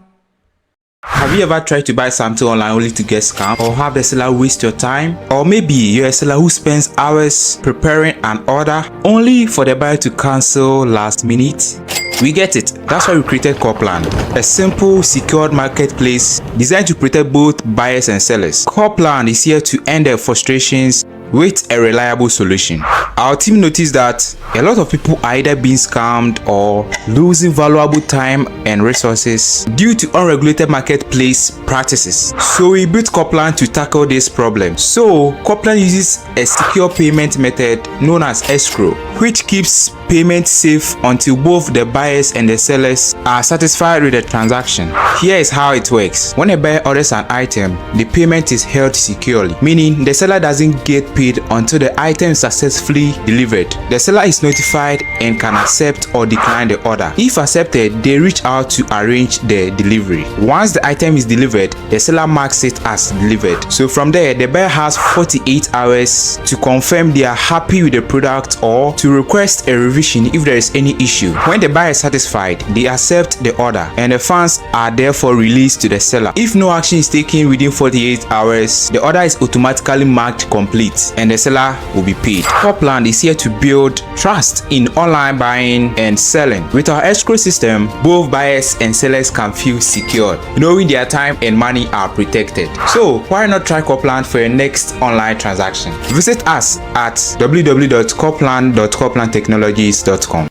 Speaker 12: Have you ever tried to buy something online only to get scammed or have the seller waste your time? Or maybe you're a seller who spends hours preparing an order only for the buyer to cancel last minute? We get it. That's why we created Corplan, a simple, secured marketplace designed to protect both buyers and sellers. Corplan is here to end their frustrations with a reliable solution. Our team noticed that a lot of people are either being scammed or losing valuable time and resources due to unregulated marketplace practices. So we built Coplan to tackle this problem. So Coplan uses a secure payment method known as escrow, which keeps payment safe until both the buyers and the sellers are satisfied with the transaction. Here is how it works. When a buyer orders an item, the payment is held securely, meaning the seller doesn't get paid until the item is successfully delivered. The seller is notified and can accept or decline the order. If accepted, they reach out to arrange the delivery. Once the item is delivered, the seller marks it as delivered. So from there, the buyer has 48 hours to confirm they are happy with the product or to request a revision if there is any issue. When the buyer is satisfied, they accept the order and the funds are therefore released to the seller. If no action is taken within 48 hours, the order is automatically marked complete and the seller will be paid. Copland is here to build trust in online buying and selling. With our escrow system, both buyers and sellers can feel secured, knowing their time and money are protected. So why not try Copland for your next online transaction? Visit us at www.copland.coplandtechnologies.com.